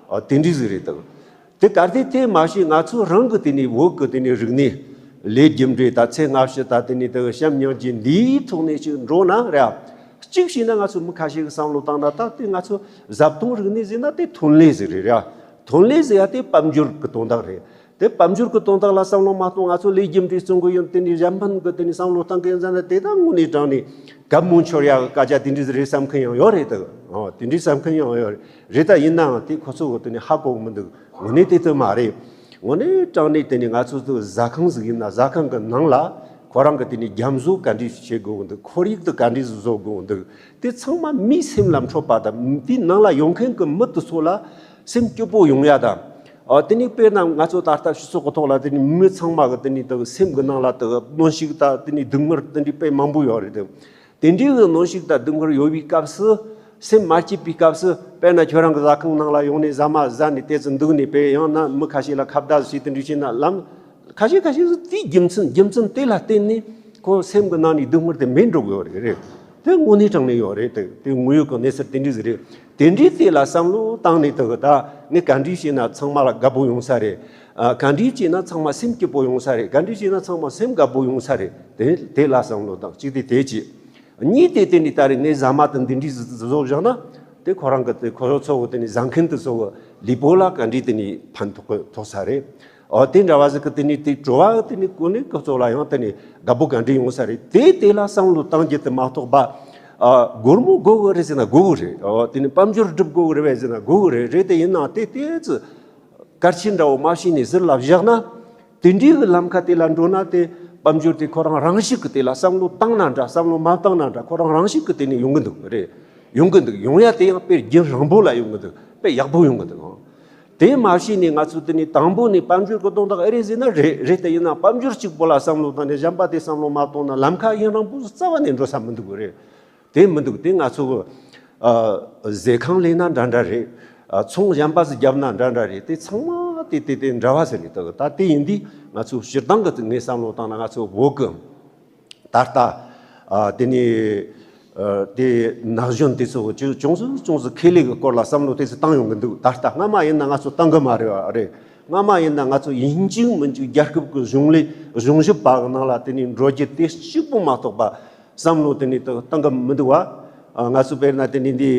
ཨ་དེ་འདྲ་ཟིག་རེད་ད་གི། དེ་གལ་ཏེ་དེ་མ་ཤེས་ང་ཚོ་རང་གི་དེ་ནི་བོད་གི་དེ་ནི་རིག་གནས་ལས་རྒྱུ་འབྲས་དང་ཚེ་སྔ་ཕྱི་དང་དེ་ནི་ད་གི་བྱམས་སྙིང་རྗེ་འདིའི་ཐོག་ནས་ཅིག་འགྲོ་ན་རེད། གཅིག་བྱས་ན་ང་ཚོ་མི་ཁ་ཤས་ཀྱི་བསམ་བློ་བཏང་ན་ད་དེ་ང་ཚོ་བཟའ་བཏུང་རིག་གནས་ཟེར་ན་དེ་ཐོན་ལས་ཟིག་རེད་ར། ཐོན་ལས་ཟེར་ཡ་དེ་དཔལ་འབྱོར་གི་དོན་དག་རེད། དེ་དཔལ་འབྱོར་གི་དོན་དག་ལ་བསམ་བློ་མ་གཏོང་། ང་ཚོ་ལས་རྒྱུ་འབྲས་བརྩོན་གི་ཡོད། དེ་ནི་གཞན་ཕན་གི་དེ་ནི་བསམ་བློ་བཏང་གི་ཡིན་ཟེར་ན་དེ་ད་དངོས་གནས་དྲང་ནས་གད་མོ་འཆོར་ཡ་གི་སྐད་ཆ་དེ་འདྲ་ཟིག་རེད་བསམ་མཁན་ཡང་ཡོད་རེད་ད། ཨོ་དེ་འདྲ་བསམ་མཁན་ཡང་ཡོད་རེད། རེད་ད་ཡིན་ནའང་དེ་ཁོ་ཚོ་གི་དེ་ནི་ཧ་གོ་གི་མི་འདུག་དངོས་གནས་དེ་ལྟར་མ་རེད། དངོས་གནས་དྲང་གནས་དེ་ནི་ང་ཚོ་ཚོ་ཟ་ཁང་ཟིག་ཡིན་ན་ཟ་ཁང་གི་ནང་ལ་ཁོ་རང་གི་དེ་ནི་རྒྱ་མཚོ་ག་འདྲ་བྱེད་དགོས་འདུག་ཁོར་ཡུག་དེ་ག་འདྲ་བཟོ་དགོས་འདུག་དེ་ཚང་མ་མིའི་སེམས་ལ་འཕྲོད་པ་དང་དེའི་ནང་ལ་ཡོང་མཁན་གི་མི་དེ་ཚོ་ལ་སེམས་སྐྱིད་པོ་ཡོང་ཡ་དང་། ཨ་དེ་ནི་དཔེར་ན་ང་ཚོ་ད་ལྟ་སྤྱི་ཚོགས་ཀྱི་ཐོག་ལ་དེ་ནི་མི་ཚང་མ་གི་དེ་ནི་དེ་སེམས་གི་ནང་ལ་དེ་གནོན་ཤུགས་དང་དེ་ནི་སྡུག་བསྔལ་དེ་འདྲའི་དཔེ་མང་པོ་ཡོད་རེད་དེ། དེ་འདྲའི་གི་གནོན་ཤུགས་དང་སྡུག་བསྔལ་ཡོད་པའི་སྐབས་སུ། སེམས་མ་སྐྱིད་པའི་སྐབས་སུ་དཔེར་ན་ཁྱོད་རང་གི་ཟ་ཁང་ནང་ལ་ཡོང་ནས་ཟ་མ་ཟ་ནས་དེ་ཚོ་འདུག་ནས་དཔེ་ཡང་ན་མི་ཁ་ཤས་ལ་ཁ་བརྡ་བྱས་དེ་འདྲ་བྱས་ན་ལམ་ཁ་ཤས་ཁ་ཤས་སུ་དེའི་རྒྱུ་མཚན་རྒྱུ་མཚན་དེ་ལ་བརྟེན་ནས་ཁོ་སེམས་ཀྱི་ནང་ནས་སྡུག་བསྔལ་དེ་མེད་འགྲོ་གི་ཡོད་རེད་རེད། དེ་དངོས་གནས་དྲང་གནས་ཡོད་རེད། དེ་དེ་དངོས་ཡོད་ཀྱི་གནས་ཚུལ་དེ་འདྲ་ཟིག་རེད། དེ་འདྲའི་དེ་ལ་བསམ་བློ་བཏང་ནས་དེ་གི་ད་ངས་ག་འདྲ་བྱས་ན་ཚང་མ་ལ་དགའ་པོ་ཡོང་ས་རེད། ཨ་ག་འདྲ་བྱས་ན་ཚང་མ་སེམས་སྐྱིད་པོ་ཡོང་ས་རེད། ག་འདྲ་བྱས་ན་ཚང་མ་སེམས་དགའ་པོ་ཡོང་ས་རེད། དེ་དེ་ལ་བསམ་བློ་བཏང་གཅིག་དེ་དེ་གཅིག་གཉིས་དེ་དེ་ནི་ད་རེས་ངས་ཟ་མ་དང་འདི་འདྲའི་བཟོ་བཞག་ན། དེ་ཁོ་རང་གི་དེ་ཁོ་ཚོ་ཚོ་གི་དེ་ནི་ཟ་མཁན་དེ་ཚོ་གི་ལུས་པོ་ལ་ག་འདྲའི་དེ་ནི་ཕན་ཐོགས་ཐོགས་ས་རེད། ཨོ་དེ་འདྲ་བ་ཟིག་གི་དེ་ནི་དེ་བྲོ་བ་གི་དེ་ནི་ཀུན་ནས་ཀུན་ཚོགས་ལ་ཡང་དེ་ནི་དགའ་པོ་ག་འདྲའི་ཡོང་ས་རེད། དེ་དེ་ལ་བསམ་བློ་བཏང་རྒྱུ་དེ་མ་གཏོགས་པ། ཨ་སྒོར་མོ་དགོས་གི་རེད་ཟེར་ན་དགོས་གི་རེད། ཨོ་དེ་ནི་དཔལ་འབྱོར་སྒྲུབ་དགོས་གི་རེད་བས་ཟེར་ན་དགོས་གི་རེད། རེད་དེ་ཡིན་ནའང་དེ་དེ་ཚོ། གལ་ཆེན་འདྲ་བོ་མ་བྱས་ནས་ཟུར་ལ་བཞག་ན། དེ་འདྲའི་གི་ལམ་ཁ་དེ་ལ་འགྲོ་ན་དེ་དཔལ་འབྱོར་དེ་ཁོ་རང་རང་བཞིན་གི་དེ་ལ་བསམ་བློ་བཏང་ན་འདྲ་བསམ་བློ་མ་བཏང་ན་འདྲ་ཁོ་རང་རང་བཞིན་གི་དེ་ནས་ཡོང་གི་འདུག་རེད། ཡོང་གི་འདུག་ཡོང་ཡ་དེ་ཡང་དཔེ་རྒྱུན་རིང་པོ་ལ་ཡོང་གི་འདུག་དཔེ་ཡག་པོ་ཡོང་གི་འདུག་དེ་མ་བྱས་ནས་ང་ཚོ་དེ་ནས་དང་པོ་ནས་དཔལ་འབྱོར་གི་དོན་དག་ཨེ་རེད་ཟེར་ན་རེད། རེད་དེ་ཡིན་ན་དཔལ་འབྱོར་གཅིག་པོ་ལ་བསམ་བློ་བཏང་ནས་གཞན་པ་དེ་བསམ་བློ་མ་བཏང་ན་ལམ་ཁ་ཡུན་རིང་པོ་རྩ་བ་ནས་འགྲོ་ས་མི་འདུག་རེད། དེ་མི་འདུག་དེ་ང་ཚོ་གི་ཨ་ཟས་ཁང་ལས་ན་འདྲ་འདྲ་རེད། ཨ་ཚོང་གཞན་པ་ཟིག་བརྒྱབ་ན་འདྲ་འདྲ་རེད། དེ་ཚང་མ་དེ་དེ་དེ་འདྲ་བ་ཟེར་ནས་ད་ད་དེ་ཡིན་དུས་ང་ཚོ་སྤྱིར་བཏང་གི་ངས་བསམ་བློ་བཏང་ན་ང་ཚོ་བོད་གི་ད་ལྟ་ཨ་དེ་ནས་ཨ་དེ་ན་གཞོན་དེ་ཚོ་གི་ཅུང་ཟད་ཅུང་ཟད་ཁེ་ལས་གི་སྐོར་ལ་བསམ་བློ་དེ་ཚོ་བཏང་ཡོང་གི་འདུག་ད་ལྟ་སྔ་མ་ཡིན་ན་ང་ཚོ་བཏང་གི་མ་རེད་བ་རེད། སྔ་མ་ཡིན་ན་ང་ཚོ་ཡིན་གཅིག་མིན་གཅིག་རྒྱལ་ཁབ་གི་གཞུང་ལས་གཞུང་ཞབས་པ་གི་ནང་ལ་དེ་ནས་འགྲོ་རྒྱུ་དེ་གཅིག་པོ་མ་གཏོགས་པ། བསམ་བློ་དེ་ནི་ད་བཏང་གི་མི་འདུག་བ། ཨ་ང་ཚོ་དཔེར་ན་དེ་ནི་འདི་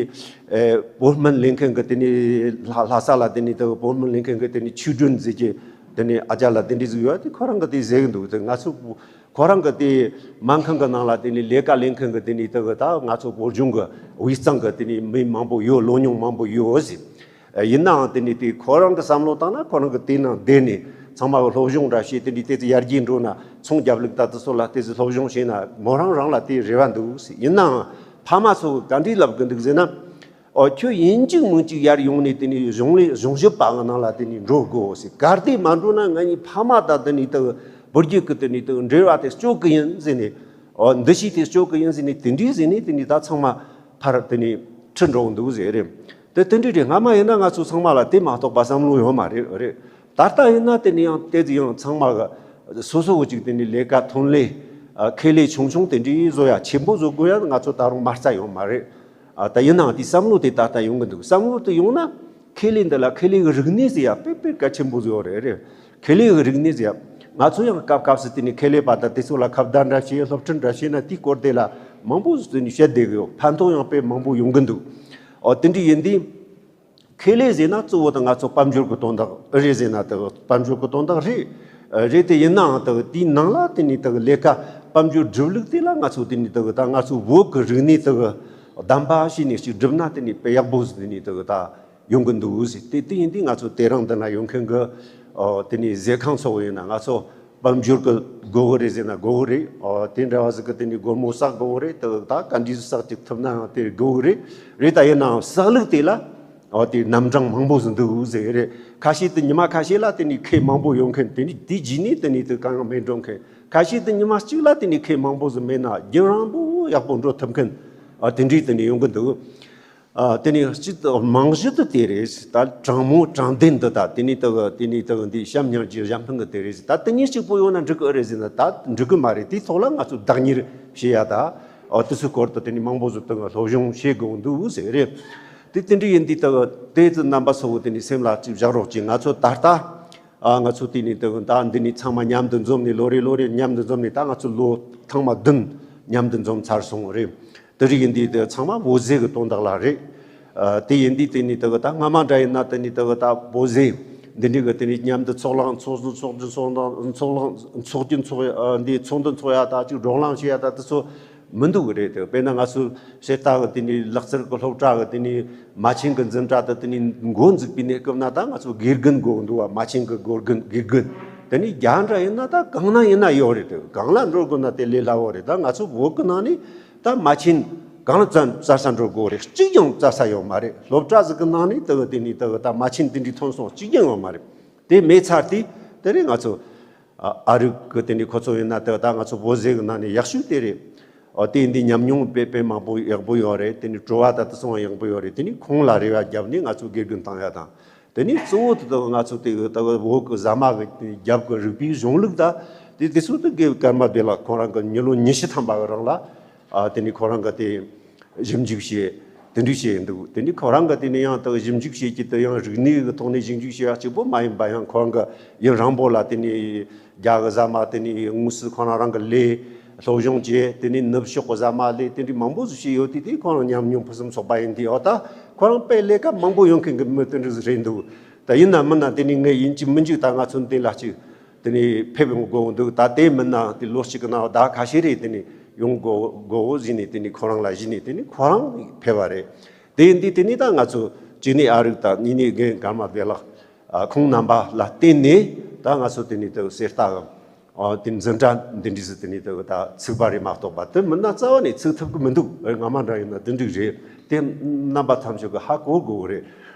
ཨེ་བོད་སྨན་ལེན་མཁན་གི་དེ་ནི་ལྷ་ལྷ་ས་ལ་དེ་ནི་ད་བོད་སྨན་ལེན་མཁན་གི་དེ་ནི་ཆོས་སྒྲོན་ཟེར་གྱི་དེ་ནི་ཨ་ཅག་ལ་དེ་འདྲ་ཟིག་ཡོད་དེ་ཁོ་རང་གི་དེ་ཟེར་གི་འདུག་དེ་ང་ཚོ་ཁོ་རང་གི་དེ་སྨན་ཁང་གི་ནང་ལ་དེ་ནི་ལས་ཀ་ལེན་མཁན་གི་དེ་ནི་ད་གི་ད་ང་ཚོ་བོད་ལྗོངས་གི་དབུས་གཙང་གི་དེ་ནི་མི་མང་པོ་ཡོད། ལོ་ཉུང་མང་པོ་ཡོད་ཟེར། ཡིན་ནའང་དེ་ནི་དེ་ཁོ་རང་གི་བསམ་བློ་བཏང་ན་ཁོ་རང་གི་དེ་ནང་བསྡད་ནས་ཚང་མ་གི་སློབ་སྦྱོང་འདྲ་བྱས་དེ་འདྲའི་དེ་ཚོ་ཡར་རྒྱས་འགྲོ་ན་ཚོང་རྒྱབ་ལུགས་ད་དེ་ཚོ་ལ་དེ་ཚོ་སློབ་སྦྱོང་བྱས་ན་མོ་རང་རང་ལ་དེ་རེ་བ་འདུག་ཟེར། ཡིན་ནའང་ཕ་མ་ཚོ་ག་འདྲའི་ལབ་གི་འདུག་ཟེར་ན། ཨོ་ཁྱོད་ཡིན་གཅིག་མིན་གཅིག་ཡར་ཡོང་ནས་དེ་ནི་གཞུང་ལས་གཞུང་ཞབས་པ་གི་ནང་ལ་དེ་ནི་འགྲོ་དགོས་ཟེར། གལ་ཏེ་མ་འགྲོ་ན་ང་གཉིས་ཕ་མ་དང་དེ་ནི་དེ་བུ་རྒྱུད་ཀྱི་དེ་ནི་དེ་འབྲེལ་བ་དེ་གཅོད་གི་ཡིན་ཟེར་ནས། ཨོ་འདི་ཞིག་དེ་གཅོད་གི་ཡིན་ཟེར་ནས་དེ་འདྲའི་ཟེར་ནས་དེ་ནི་ད་ཚང་མ་ཕར་དེ་ནི་ཁྲིད་འགྲོ་གི་འདུག་ཟེར་རེད། དེ་དེ་འདྲ་རེད། སྔ་མ་ཡིན་ན་ང་ཚོ་ཚང་མ་ལ་དེ་མ་གཏོགས་པ་བསམ་བློ་ཡོད་མ་རེད་རེད། ད་ལྟ་ཡིན་ན་དེ་ནི་ཡང་དེ་ཡང་ཚང་མ་གི་སོ་སོ་གི་ཅིག་དེ་ནི་ལས་ཀ་ཐོན་ལས་ཨ་ཁེ་ལས་ཆུང་ཆུང་དེ་འདྲའི་བཟོ་ཡ་ཆེན་པོ་བཟོ་དགོས་ཡ་ང་ཚོ་ད་རུང་མ་རྩ་ཡོད་མ་རེད། ཨ་ད་ཡིན་ནའང་དེ་བསམ་བློ་དེ་ད་ལྟ་ཡོང་གི་འདུག་བསམ་བློ་དེ་ཡོང་ན་ཁེ་ལས་འདི་ལ་ཁེ་ལས་གི་རིག་གནས་ཟེར་ཡ་དཔེ་དཔེ་གལ་ཆེན་པོ་ཟིག་ཡོད་རེད་རེད། ཁེ་ལས་གི་རིག་གནས་ཟེར་ཡ། ང་ཚོ་ཡང་སྐབས་སྐབས་སུ་དེ་ནི་ཁེ་ལས་པ་དང་དེ་ཚོ་ལ་ཁ་བརྡ་འདྲ་བྱས་སློབ་ཁྲིད་འདྲ་བྱས་ན་དེའི་སྐོར་དེ་ལ་མང་པོ་ཟིག་དེ་ནི་བཤད་བསྡད་གི་ཡོད། ཕན་ཐོགས་ཡང་དཔེ་མང་པོ་ཡོང་གི་འདུག་ཨོ་དེ་འདྲ་ཡིན་དུས། ཁེ་ལས་ཟེར་ན་གཙོ་བོ་དེ་ང་ཚོ་དཔལ་འབྱོར་གྱི་དོན་དག་རེད་ཟེར་ན་དེ་དཔལ་འབྱོར་གྱི་དོན་དག་རེད། རེད་དེ་ཡིན་ནའང་དེ་དེའི་ནང་ལ་དེ་ནས་དེ་ལས་ཀ་དཔལ་འབྱོར་སྒྲུབ་ལུགས་དེ་ལ་ང་ཚོ་དེ་ནས་དེ་ད་ང་ཚོ་བོད་ཀྱི་རིག་གནས་དེ་གདམ་པ་བྱས་ནས་ཅིག་སྒྲུབ་ན་དེ་ནས་དཔེ་ཡག་པོ་ཟིག་དེ་ནས་དེ་ད་ཡོང་གི་འདུག་ཟེར། དེ་དེ་ཡིན་དུས་ང་ཚོ་དེ་རིང་འདི་ན་ཡོང་མཁན་གྱི་དེ་ནས་ཟས་ཁང་ཚོ་ཡིན་ན་ང་ཚོ་དཔལ་འབྱོར་གྱི་དགོས་གི་རེད་ཟེར་ན་དགོས་གི་རེད། ཨོ་དེ་འདྲ་བ་ཟིག་གི་དེ་ནས་སྒོར་མོ་བསགས་དགོས་གི་རེད། དེ་ད་ག་འདྲ་ཟིག་བསགས་ཅིག་ཐུབ་ནའང་དེ་དགོས་གི་རེད། རེད་ད་ཡིན་ནའང་བསགས་ལུགས་དེ་ལ་ཨོ་དེ་རྣམ་གྲངས་མང་པོ་ཟིག་འདུག་ཟེར་གི་རེད། ཁ་ཤས་དེ་ཉི་མ་ཁ་ཤས་ལ་དེ་ནས་ཁེ་མང་པོ་ཡོང་མཁན། དེ་ནས་དེ་རྗེས་ནས་དེ་ནས་དེ་གང་ཡང་མེད་འགྲོ་མཁན། ཁ་ཤས་དེ་ཉི་མ་གཅིག་ལ་དེ་ནས་ཁེ་མང་པོ་ཟིག་མེད་ན་རྒྱུན་རིང་པོ་ཡག་པོ་འགྲོ་ཐུབ་མཁན་ཨོ་དེ་འདྲའི་དེ་ནས་ཡོང་གི་འདུག་ཨ་དེ་ནས་སྤྱི་དང་རྨང་གཞི་དུ་དེ་རེད། ད་དྲང་མོ་དྲང་བདེན་འདི་ད་དེ་ནས་དག་དེ་ནས་དག་འདི་བྱམས་སྙིང་རྗེ་གཞན་ཕན་གྱི་དེ་རེད། ད་དེ་གཉིས་གཅིག་པོ་ཡོང་ན་འགྲིག་གི་རེད་ཟེར་ན་ད་འགྲིག་གི་མ་རེད། དེའི་ཐོག་ལ་ང་ཚོ་བདག་གཉེར་བྱེད་ཡ་ད་ཨ་དེ་ཚོའི་སྐོར་དུ་དེ་ནས་མང་པོ་ཟིག་དང་སློབ་སྦྱོང་བྱེད་དགོས་འདུག་ཟེར་རེད། དེ་དེ་འདྲ་ཡིན་དུས་དག་དེ་ཚོ་རྣམ་པ་ཚོ་བོ་དེ་ནས་སེམས་ལ་ཅིག་བཞག་རོགས་གྱིས། ང་ཚོ་ད་ལྟ་ཨ་ང་ཚོ་དེ་ནས་དེ་ད་འདི་ནས་ཚང་མ་མཉམ་དུ་འཛོམས་ནས་ལོ་རེ་ལོ་རེ་མཉམ་དུ་འཛོམས་ནས་ད་ང་ཚོ་ལོ་ཐེངས་མ་བདུན་མཉམ་དུ་འཛོམས་ཚར་སོང་རེད། དེ་རིགས་ཡིན་དུས་དེ་ཚང་མ་བོད་ཟས་ཀྱི་དོན་དག་ལ་རེད། ཨ་དེ་ཡིན་དུས་དེ་ནས་དེ་ད་སྔ་མ་འདྲ་ཡིན་ན་དེ་ནས་དེ་ད་བོད་ཟས་འདི་འདྲ་གི་དེ་ནས་མཉམ་དུ་ཚོགས་ལངས་ཚོགས་ཚོགས་ཚོགས་ཚོགས་ཚོགས་ཚོགས་ཀྱི་ཚོགས་ཨ་འདི་ཚོགས་འདུ་འཚོགས་ཡ་ད་ཅིག་བགྲོ་གླེང་བྱེད་ཡ་ད་དེ་ཚོ་མི་འདུག་གི་རེད། དེ་དཔེར་ན་ང་ཚོ་བཤད་སྟངས་ཀྱི་དེ་ནས་ལག་རྩལ་གྱི་སློབ་གྲྭ་གི་དེ་ནས་མ་བྱན་གྱི་འཛིན་གྲྭ་དེ་དེ་ནས་འགོ་འཛུགས་པའི་གནས་སྐབས་ན་ད་ང་ཚོ་དགེ་རྒན་དགོས་འདུག་བ། མ་བྱན་གྱི་དགེ་རྒན་དགེ་རྒན་དེ་ནས་རྒྱ་འདྲ་ཡིན་ན་ད་གང་ན་ཡིན་ན་ཡོད་རེད། དེ་གང་ལ་འགྲོ་དགོས་ན་དེ་ལས་སླ་བོ་རེད། ད་ང་ཚོ་བོད་ཀྱི་ནང་ནས་ད་མ་བྱན་གང་ལ་བཙལ་བཙལ་ས་འགྲོ་དགོས་རེད། གཅིག་ཀྱང་བཙལ་ས་ཡོད་མ་རེད། སློབ་གྲྭ་ཟིག་གི་ནང་ནས་དེ་གི་དེ་ནས་དེ་གི་ད་མ་བྱན་དེ་འདྲའི་ཐོན་སོང་གཅིག་ཀྱང་ཡོད་མ་རེད། དེ་མེད་ཚར་དུས་དེ་རིང་ང་ཚོ་ཨ་ཨ་རིག་གི་དེ་ནས་ཁོ་ཚོ་ཡིན་ན་དེ་ད་ང་ཚོ་བོད་ཟས་གི་ནང་ནས་ཡག་ཤོས་དེ་རེད། ཨོ་དེ་འདི་ཉམས་མྱོང་དཔེ་དཔེ་མང་པོ་ཡག་པོ་ཡོད་རེད། དེ་ནས་བྲོ་བ་ད་དེ་སོང་བ་ཡག་པོ་ཡོད་རེད། དེ་ནས་ཁོང་ལ་རེ་བ་བརྒྱབ་ནས་ང་ཚོ་དགེ་རྒན་བཏང་ཡ་དང་། དེ་ནས་གཙོ་བོ་དེ་ད་ང་ཚོ་དེ་གི་ད་བོད་གི་ཟ་མ་གི་རྒྱབ་གི་རིག་པའི་གཞུང་ལུགས་ད་དེ་དེ་ཚོ་དེ་དགེ་ཀརྨ་བདེ་ལེགས་ཁོང་རང་གི་མི་ལོ་ཉི་ཤུ་ཐམ་པ་གི་རིང་ལ་ཨ་དེ་ནས་ཁོ་རང་གི་དེ། ཞིབ་འཇུག་བྱས། དེ་འདྲ་བྱས་འདུག་དེ་ནི་ཁོ་རང་གི་དེ་ནི་ཡང་དག་ཞིབ་འཇུག་བྱེད་ཀྱི་དེ་ཡང་རིག་གནས་ཀྱི་ཐོག་ནས་ཞིབ་འཇུག་བྱེད་ཡག་གཅིག་པོ་མ་ཡིན་པ་ཡང་ཁོ་རང་གི་ཡུན་རིང་པོ་ལ་དེ་ནི་རྒྱ་གི་ཟ་མ་དེ་ནི་དངོས་སུ་ཁོ་རང་རང་གི་ལས་སློབ་སྦྱོང་བྱས། དེ་ནི་ནུབ་ཕྱོགས་ཀྱི་ཟ་མ་ལས་དེ་འདྲ་མང་པོ་ཞིག་བྱས་ཡོད་དུས་དེ་ཁོ་རང་ཉམས་མྱོང་ཕུན་སུམ་ཚོགས་པ་ཡིན་དུས་ཨོ་ད་ཁོ་རང་དཔེ་ལས་ཀ་མང་པོ་ཡོང་མཁན་གྱི་མི་དེ་འདྲ་ཞིག་རེད་འདུག་ད་ཡིན་ན་མིན་ན་དེ་ནི་ངས་ཡིན་གཅིག་མིན་གཅིག་ད་ང་ཚོ་འདི་ལ་གཅིག་དེ་ནས་ཕེབས་ཡོང་དགོས་འདུག་ད་དེ་མིན་ན་དེ་ལོ་གཅིག་གི་ནང་ཟླ་ཁ་ཤས་རེ་དེ་ནས་ཡོང་དགོས་དགོས་ཟེར་ནས་དེ་ནས་ཁོ་རང་ལ་གཞི་ནས་དེ་ནས་ཁོ་རང་ཕེབས་པ་རེད། དེ་ཡིན་དུས་དེ་ནས་ད་ང་ཚོ་གཅིག་ནས་ཨ་རིག་དང་གཉིས་ནས་རྒན་ཀརྨ་བདེ་ལེགས་ཨ་ཁོང་རྣམ་པ་ལ་བརྟེན་ནས་ད་ང་ཚོ་དེ་ནས་དེ་གསེར་རྟ་གི་ཨ་དེ་འཛིན་གྲྭ་འདི་འདྲ་ཟིག་དེ་ནས་དེ་ད་ཚུགས་པ་རེད་མ་གཏོགས་པ་དེ་མིན་ན་རྩ་བ་ནས་ཚུགས་ཐུབ་ཀྱི་མི་འདུག་ཨེ་སྔ་མ་འདྲ་ཡིན་ན་དེ་འགྲིག་རེད། དེ་རྣམ་པ་ཐམས་ཅད་ཀྱིས་ཧ་གོ་དགོས་གི་རེད།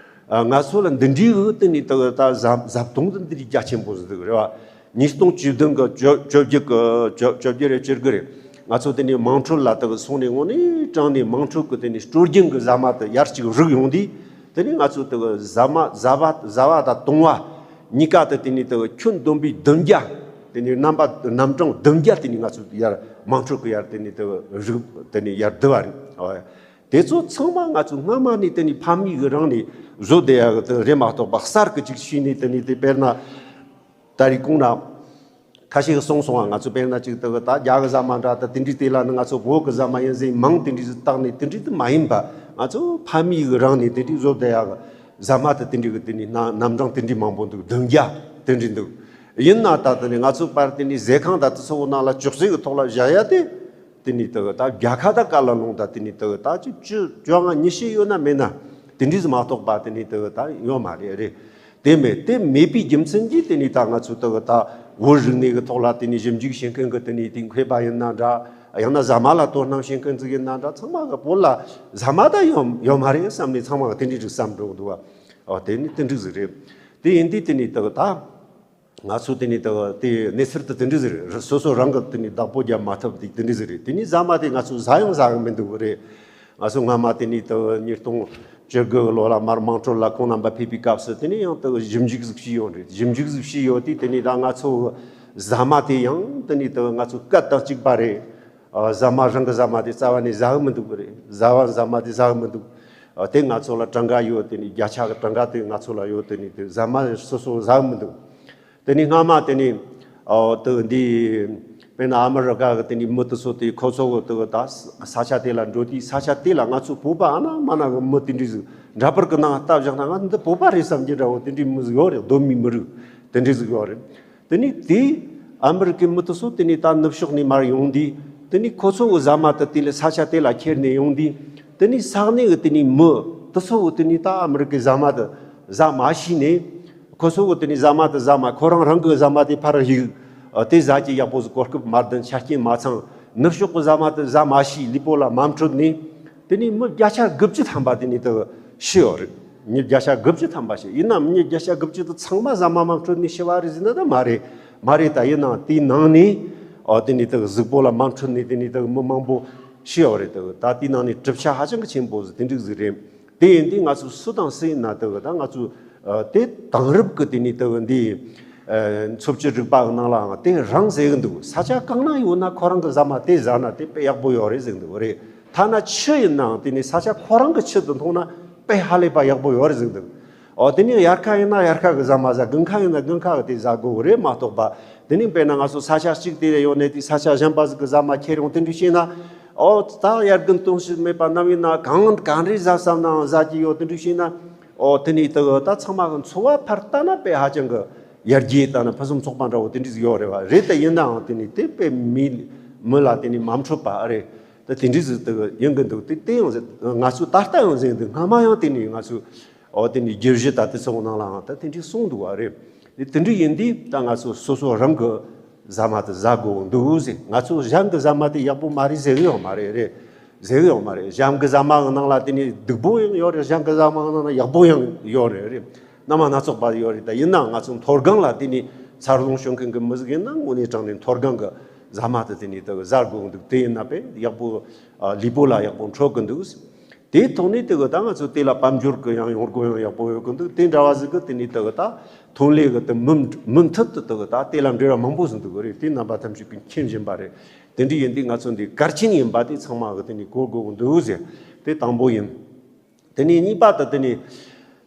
ཨ་ང་ཚོ་ལ་འདི་འདྲའི་འུ་དེ་ནས་ད་ད་བཟའ་བཟའ་བཏུང་དེ་འདི་འདྲའི་རྒྱ་ཆེན་པོ་ཟིག་འདུག་རེད་བ། ཉིས་སྟོང་བཅུ་བདུན་གི་བཅོ་བཅོ་བརྒྱད་གི་བཅོ་བཅོ་བརྒྱད་རེད་བཅུ་དགུ་རེད། ང་ཚོ་དེ་ནས་དམངས་ཁྲོད་ལ་ད་སོང་ནས་དངོས་གནས་དྲང་ནས་དམངས་ཁྲོད་གི་དེ་ནས་སྲོལ་རྒྱུན་གི་ཟ་མ་དེ་ཡར་ཅིག་རུག་ཡོང་དུས་དེ་ནས་ང་ཚོ་ད་ཟ་མ་ཟ་བ་ཟ་བ་དང་བཏུང་བ་གཉིས་ཀ་དེ་དེ་ནས་ད་ཁྱོན་བསྡོམས་པས་བདུན་བརྒྱ། དེ་ནས་རྣམ་པ་རྣམ་གྲངས་བདུན་བརྒྱ་དེ་ནས་ང་ཚོ་ཡར་དམངས་ཁྲོད་གི་ཡར་དེ་ནས་ད་རུག་དེ་ནས་ཡར་བསྡུ་བ་རེད། དེ་ཚོ་ཚང་མ་ང་ཚོ་སྔ་མ་ནས་དེ་ནས་ཕ་མེས་གི་རིང་ནས་བཟོ་བསྡད་ཡག་གི་དེ་རེད་མ་གཏོགས་པ་གསར་གི་ཅིག་ཤེས་ནས་དེ་ནས་དེ་དཔེར་ན་ད་རེས་གོང་ན་ཁ་ཤས་གསུངས་སོང་ང་། ང་ཚོ་དཔེར་ན་ཅིག་དེ་གི་ད་རྒྱ་གི་ཟ་མ་འདྲ་ད་དེ་འདྲའི་དེ་ལ་ནི་ང་ཚོ་བོད་གི་ཟ་མ་ཡིན་ཟེར་མིང་དེ་འདྲའི་ཟིག་བཏགས་ནས་དེ་འདྲའི་དེ་མ་ཡིན་པ་ང་ཚོ་ཕ་མེས་གི་རིང་ནས་དེ་འདྲའི་བཟོ་བསྡད་ཡག་གི་ཟ་མ་དེ་དེ་འདྲའི་གི་དེ་ནས་རྣམ་གྲངས་དེ་འདྲའི་མང་པོ་འདུག་བདུན་བརྒྱ་དེ་འདྲའི་འདུག་ཡིན་ན་ད་དེ་ནས་ང་ཚོ་པར་དེ་ནས་ཟས་ཁང་ད་དེ་ཚོ་བོ་ནང་ལ་ཅོག་ཙེ་གི་ཐོག་ལ་བཞག་ཡ་དེ། དེ་ནས་དེ་གི་ད་བརྒྱ་ཁ་ད་ག་ལ་ལོང་ད་དེ་ནས་དེ་གི་ད་ཅིག་བཅུ་བཅོ་ལྔ་ཉི་ཤུ་ཡོད་ན་མེད་ན་དེ་འདྲས་མ་གཏོགས་པ་དེ་ནས་དེ་གི་ད་ཡོད་མ་རེད་རེད། དེ་མེད་དེ་མེད་པའི་རྒྱུ་མཚན་གྱིས་དེ་ནས་ད་ང་ཚོ་དེ་གི་ད་བོད་རིག་གནས་ཀྱི་ཐོག་ལ་དེ་ནས་ཞིབ་འཇུག་བྱེད་མཁན་གྱི་དེ་ནས་དེ་མཁས་པ་ཡིན་ན་འདྲ། ཡང་ན་ཟ་མ་ལ་དོ་སྣང་བྱེད་མཁན་ཅིག་ཡིན་ན་འདྲ། ཚང་མ་གི་བོད་ལ་ཟ་མ་ད་ཡོད་ཡོད་མ་རེད་བསམ་ནས་ཚང་མ་གི་དེ་འདྲས་ཅིག་བསམ་འགྲོ་གི་འདུག་བ། ཨོ་དེ་ནི་དེ་འདྲས་ཟིག་རེད། དེ་ཡིན་དུས་དེ་ནས་དེ་གི་ད། ང་ཚོ་དེ་ནས་ད་དེ་གནས་ཚུལ་དེ་དེ་འདྲ་ཟིག་རེད། སོ་སོ་རང་གི་དེ་ནས་བདག་པོ་རྒྱབ་མ་ཐུབ་དེ་དེ་འདྲ་ཟིག་རེད། དེ་ནས་ཟ་མ་དེ་ང་ཚོ་ཟ་ཡང་ཟ་གི་མི་འདུག་གི་རེད། ང་ཚོ་སྔ་མ་དེ་ནས་ད་ཉིས་སྟོང་བཅུ་དགུ་ལོ་ལ་མར་དམངས་ཁྲོད་ལ་ཁོང་རྣམ་པ་ཕེབས་པའི་སྐབས་སུ་དེ་ནས་ཡང་ད་ཞིབ་འཇུག་ཟིག་བྱས་ཡོད་རེད། ཞིབ་འཇུག་ཟིག་བྱས་ཡོད་དུས་དེ་ནས་ད་ང་ཚོ་ཟ་མ་དེ་ཡང་དེ་ནས་ད་ང་ཚོ་སྐད་དང་གཅིག་པ་རེད། ཨ་ཟ་མ་རང་གི་ཟ་མ་དེ་རྩ་བ་ནས་ཟ་གི་མི་འདུག་གི་རེད། ཟ་བ་ཟ་མ་དེ་ཟ་གི་མི་འདུག་ཨ་དེ་ང་ཚོ་ལ་གྲངས་ཀ་ཡོད། དེ་ནས་བརྒྱ་ཆ་གི་གྲངས་ཀ་དེ་ང་ཚོ་ལ་ཡོད། དེ་ནས་དེ་ཟ་མ་སོ་སོ་ཟ་གི་མི་འདུག་དེ་ནས་སྔ་མ་དེ་ནས་ཨོ་དེ་འདི་ དཔེར་ན་ཨ་མི་རི་ཀ་གི་དེ་ནས་མི་དེ་ཚོ་དེ་ཁོ་ཚོ་གི་དེ་གི་ད་ས་ཆ་དེ་ལ་འགྲོ་དུས་ས་ཆ་དེ་ལ་ང་ཚོ་བོད་པ་ཨ་ན་མ་ན་གི་མི་དེ་འདྲ་ཟིག་འདྲ་པར་གི་ནང་ལྟ་བཞག་ན་ང་འདི་བོད་པ་རེད་བསམ་གྱི་འདྲ་བོ་དེ་འདྲའི་མི་ཟིག་ཡོད་རེད། གདོད་མའི་མི་རིགས་དེ་འདྲའི་ཟིག་ཡོད་རེད། དེ་ནས་དེ་ཨ་མི་རི་ཀའི་མི་དེ་ཚོ་དེ་ནས་ད་ནུབ་ཕྱོགས་ནས་མར་ཡོང་དུས་དེ་ནས་ཁོ་ཚོ་གི་ཟ་མ་དེ་དེ་ལ་ས་ཆ་དེ་ལ་ཁྱེར་ནས་ཡོང་དུས་དེ་ནས་ས་གནས་གི་དེ་ནས་མི་དེ་ཚོ་གི་དེ་ནས་ད་ཨ་མི་རི་ཀའི་ཟ་མ་དེ་ཟ་མ་ཤེས་ནས། ཁོ་ཚོ་གི་དེ་ནས་ཟ་མ་དེ་ཟ་མ་ཁོ་རང་རང་གི་ཟ་མ་དེ་ཕར་གཡུག་ཨ་དེ་ཟ་གི་ཡག་པོ་ཟིག་གོ་སྐབས་མ་ལྡན་ཆ་རྐྱེན་མ་ཚང་། ནུབ་ཕྱོགས་གི་ཟ་མ་དེ་ཟ་མ་ཤེས་ལུས་པོ་ལ་མ་འཕྲོད་ནས། དེ་ནས་མི་བརྒྱ་ཆ་དགུ་བཅུ་ཐམ་པ་དེ་ནས་དེ་ཤི་ཡོད་རེད། མི་བརྒྱ་ཆ་དགུ་བཅུ་ཐམ་པ་ཤི། ཡིན་ནའང་མི་བརྒྱ་ཆ་དགུ་བཅུ་དེ་ཚང་མ་ཟ་མ་མ་འཕྲོད་ནས་ཤི་བ་རེད་ཟེར་ན་ད་མ་རེད། མ་རེད། ད་ཡིན་ནའང་དེའི་ནང་ནས་ཨ་དེ་ནས་དེ་གཟུགས་པོ་ལ་མ་འཕྲོད་ནས་དེ་ནས་དེ་མི་མང་པོ་ཤི་ཡོད་རེད། དེ་ད་དེའི་ནང་ནས་གྲུབ་ཆ་ཧ་ཅང་གི་ཆེན་པོ་ཟིག་དེ་འདྲ་ཟིག་རེད། དེ་ཡིན་དུས་ང་ཚོ་སུ་དང་སུ་ཡིན་ན་དེ་གི་ད་ང་ཚོ་ཨ་དེ་དེང་རབས་ཀྱི་དེ་ནས་དེ་གི་འདི་ཨ་འཚོ་བཅུད་རིག་པ་གི་ནང་ལའང་དེ་རང་ཟེར་གི་འདུག་ས་ཆ་གང་ན་ཡོད་ན་ཁོ་རང་གི་ཟ་མ་དེ་ཟ་ན་དེ་དཔེ་ཡག་པོ་ཡོད་རེད་ཟེར་གི་འདུག་རེད། ཐ་ན་ཆུ་ཡིན་ནའང་དེ་ནས་ས་ཆ་ཁོ་རང་གི་ཆུ་དེ་འཐུང་ན་དཔེ་ཧ་ལས་པ་ཡག་པོ་ཡོད་རེད་ཟེར་གི་འདུག་ཨོ་དེ་ནས་དབྱར་ཁ་ཡིན་ན་དབྱར་ཁ་གི་ཟ་མ་ཟ། དགུན་ཁ་ཡིན་ན་དགུན་ཁ་གི་དེ་ཟ་དགོས་གི་རེད་མ་གཏོགས་པ། དེ་ནས་དཔེར་ན་ང་ཚོ་ས་ཆ་གཅིག་དེ་ལ་ཡོད་ནས་དེ་ས་ཆ་གཞན་པ་ཟིག་གི་ཟ་མ་ཁྱེར་ཡོང་དེ་འདྲ་བྱས་ན། ཨོ་ད་དབྱར་དགུན་སྟོན་ཤེས་མེད་པ་ནམ་ཡིན་ན་གང་གང་རེ་ཟ་བསམ་ནའང་ཟ་གི་ཡོད་དེ་འདྲ་བྱས་ན། ཨོ་དེ་ནས་ད་ད་ཚང་མ་གི་འཚོ་བ་ཕར་ལྟ་ན་དཔེ་ཧ་ཅང་གི་ཡར་རྒྱས་ལྟ་ན་ཕུན་སུམ་ཚོགས་པ་འདྲ་བོ་དེ་འདྲ་ཟིག་ཡོད་རེད་བ། རེད་དེ་ཡིན་ནའང་དེ་ནས་དེ་དཔེ་མི་མི་ལ་དེ་ནས་མ་འཕྲོད་པ་རེད། ད་དེ་འདྲ་ཟིག་ད་ཡིན་གི་འདུག་དེ་དེ་ཡང་ང་ཚོ་ད་ལྟ་ཡང་ཟེར་འདུག་སྔ་མ་ཡང་དེ་ནས་ང་ཚོ་ཨོ་དེ་ནས་རྒྱུ་གཞི་ད་དེ་ཚོ་ནང་ལའང་ད་དེ་འདྲ་གསུངས་འདུག་བ་རེད། དེ་དེ་འདྲ་ཡིན་དུས་ད་ང་ཚོ་སོ་སོ་རང་གི་ཟ་མ་དེ་ཟ་དགོས་འདུག་ཟེར། ང་ཚོ་གཞན་གི་ཟ་མ་དེ་ཡག་པོ་མ་རེད་ཟེར་གི་ཡོད་མ་རེད། རེད་ཟེར་གི་ཡོད་མ་རེད། གཞན་གི་ཟ་མ་གི་ནང་ལ་དེ་ནས་སྡུག་པོ་ཡང་ཡོད་རེད། གཞན་གི་ཟ་མ་གི་ནང་ལ་ཡག་པོ་ཡང་ཡོད་རེད། རེད། སྣ་མང་སྣ་ཚོགས་པ་ཡོད་རེད། ད་ཡིན་ནའང་ང་ཚོ་མཐོ་སྒང་ལ་དེ་ནས་འཚར་ལོངས་བྱུང་མཁན་གི་མི་ཟིག་ཡིན་ན་དངོས་གནས་དྲང་གནས་མཐོ་སྒང་གི་ཟ་མ་དེ་དེ་ནས་དེ་གི་ཟ་དགོས་འདུག་དེ་ཡིན་ན་དཔེ་ཡག་པོ་ཨ་ལུས་པོ་ལ་ཡག་པོ་འཕྲོད་གི་འདུག་དེའི་ཐོག་ནས་དེ་གི་ད་ང་ཚོ་དེ་ལ་དཔལ་འབྱོར་གི་ཡང་ཡོང་སྒོ་ཡང་ཡག་པོ་ཡོད་གི་འདུག་དེ་འདྲ་བ་ཟིག་གི་དེ་ནས་དེ་གི་ད་ཐོན་ལས་གི་དེ་མུ་མུ་མཐུད་དུ་དེ་གི་ད་དེ་ལ་འབྲེལ་བ་མང་པོ་ཟིག་འདུག་གི་རེད། དེ་རྣམ་པ་ཐམས་ཅད་ཀྱིས་མཁྱེན་བཞིན་པ་རེད། དེ་འདྲ་ཡིན་དུས་ང་ཚོ་འདི་གལ་ཆེན་ཡིན་པ་དེ་ཚང་མ་གི་དེ་ནས་གོ་དགོས་གི་འདུག་ཟེར། དེ་དང་པོ་ཡིན། དེ་ནས་གཉིས་པ་དེ་དེ་ནས་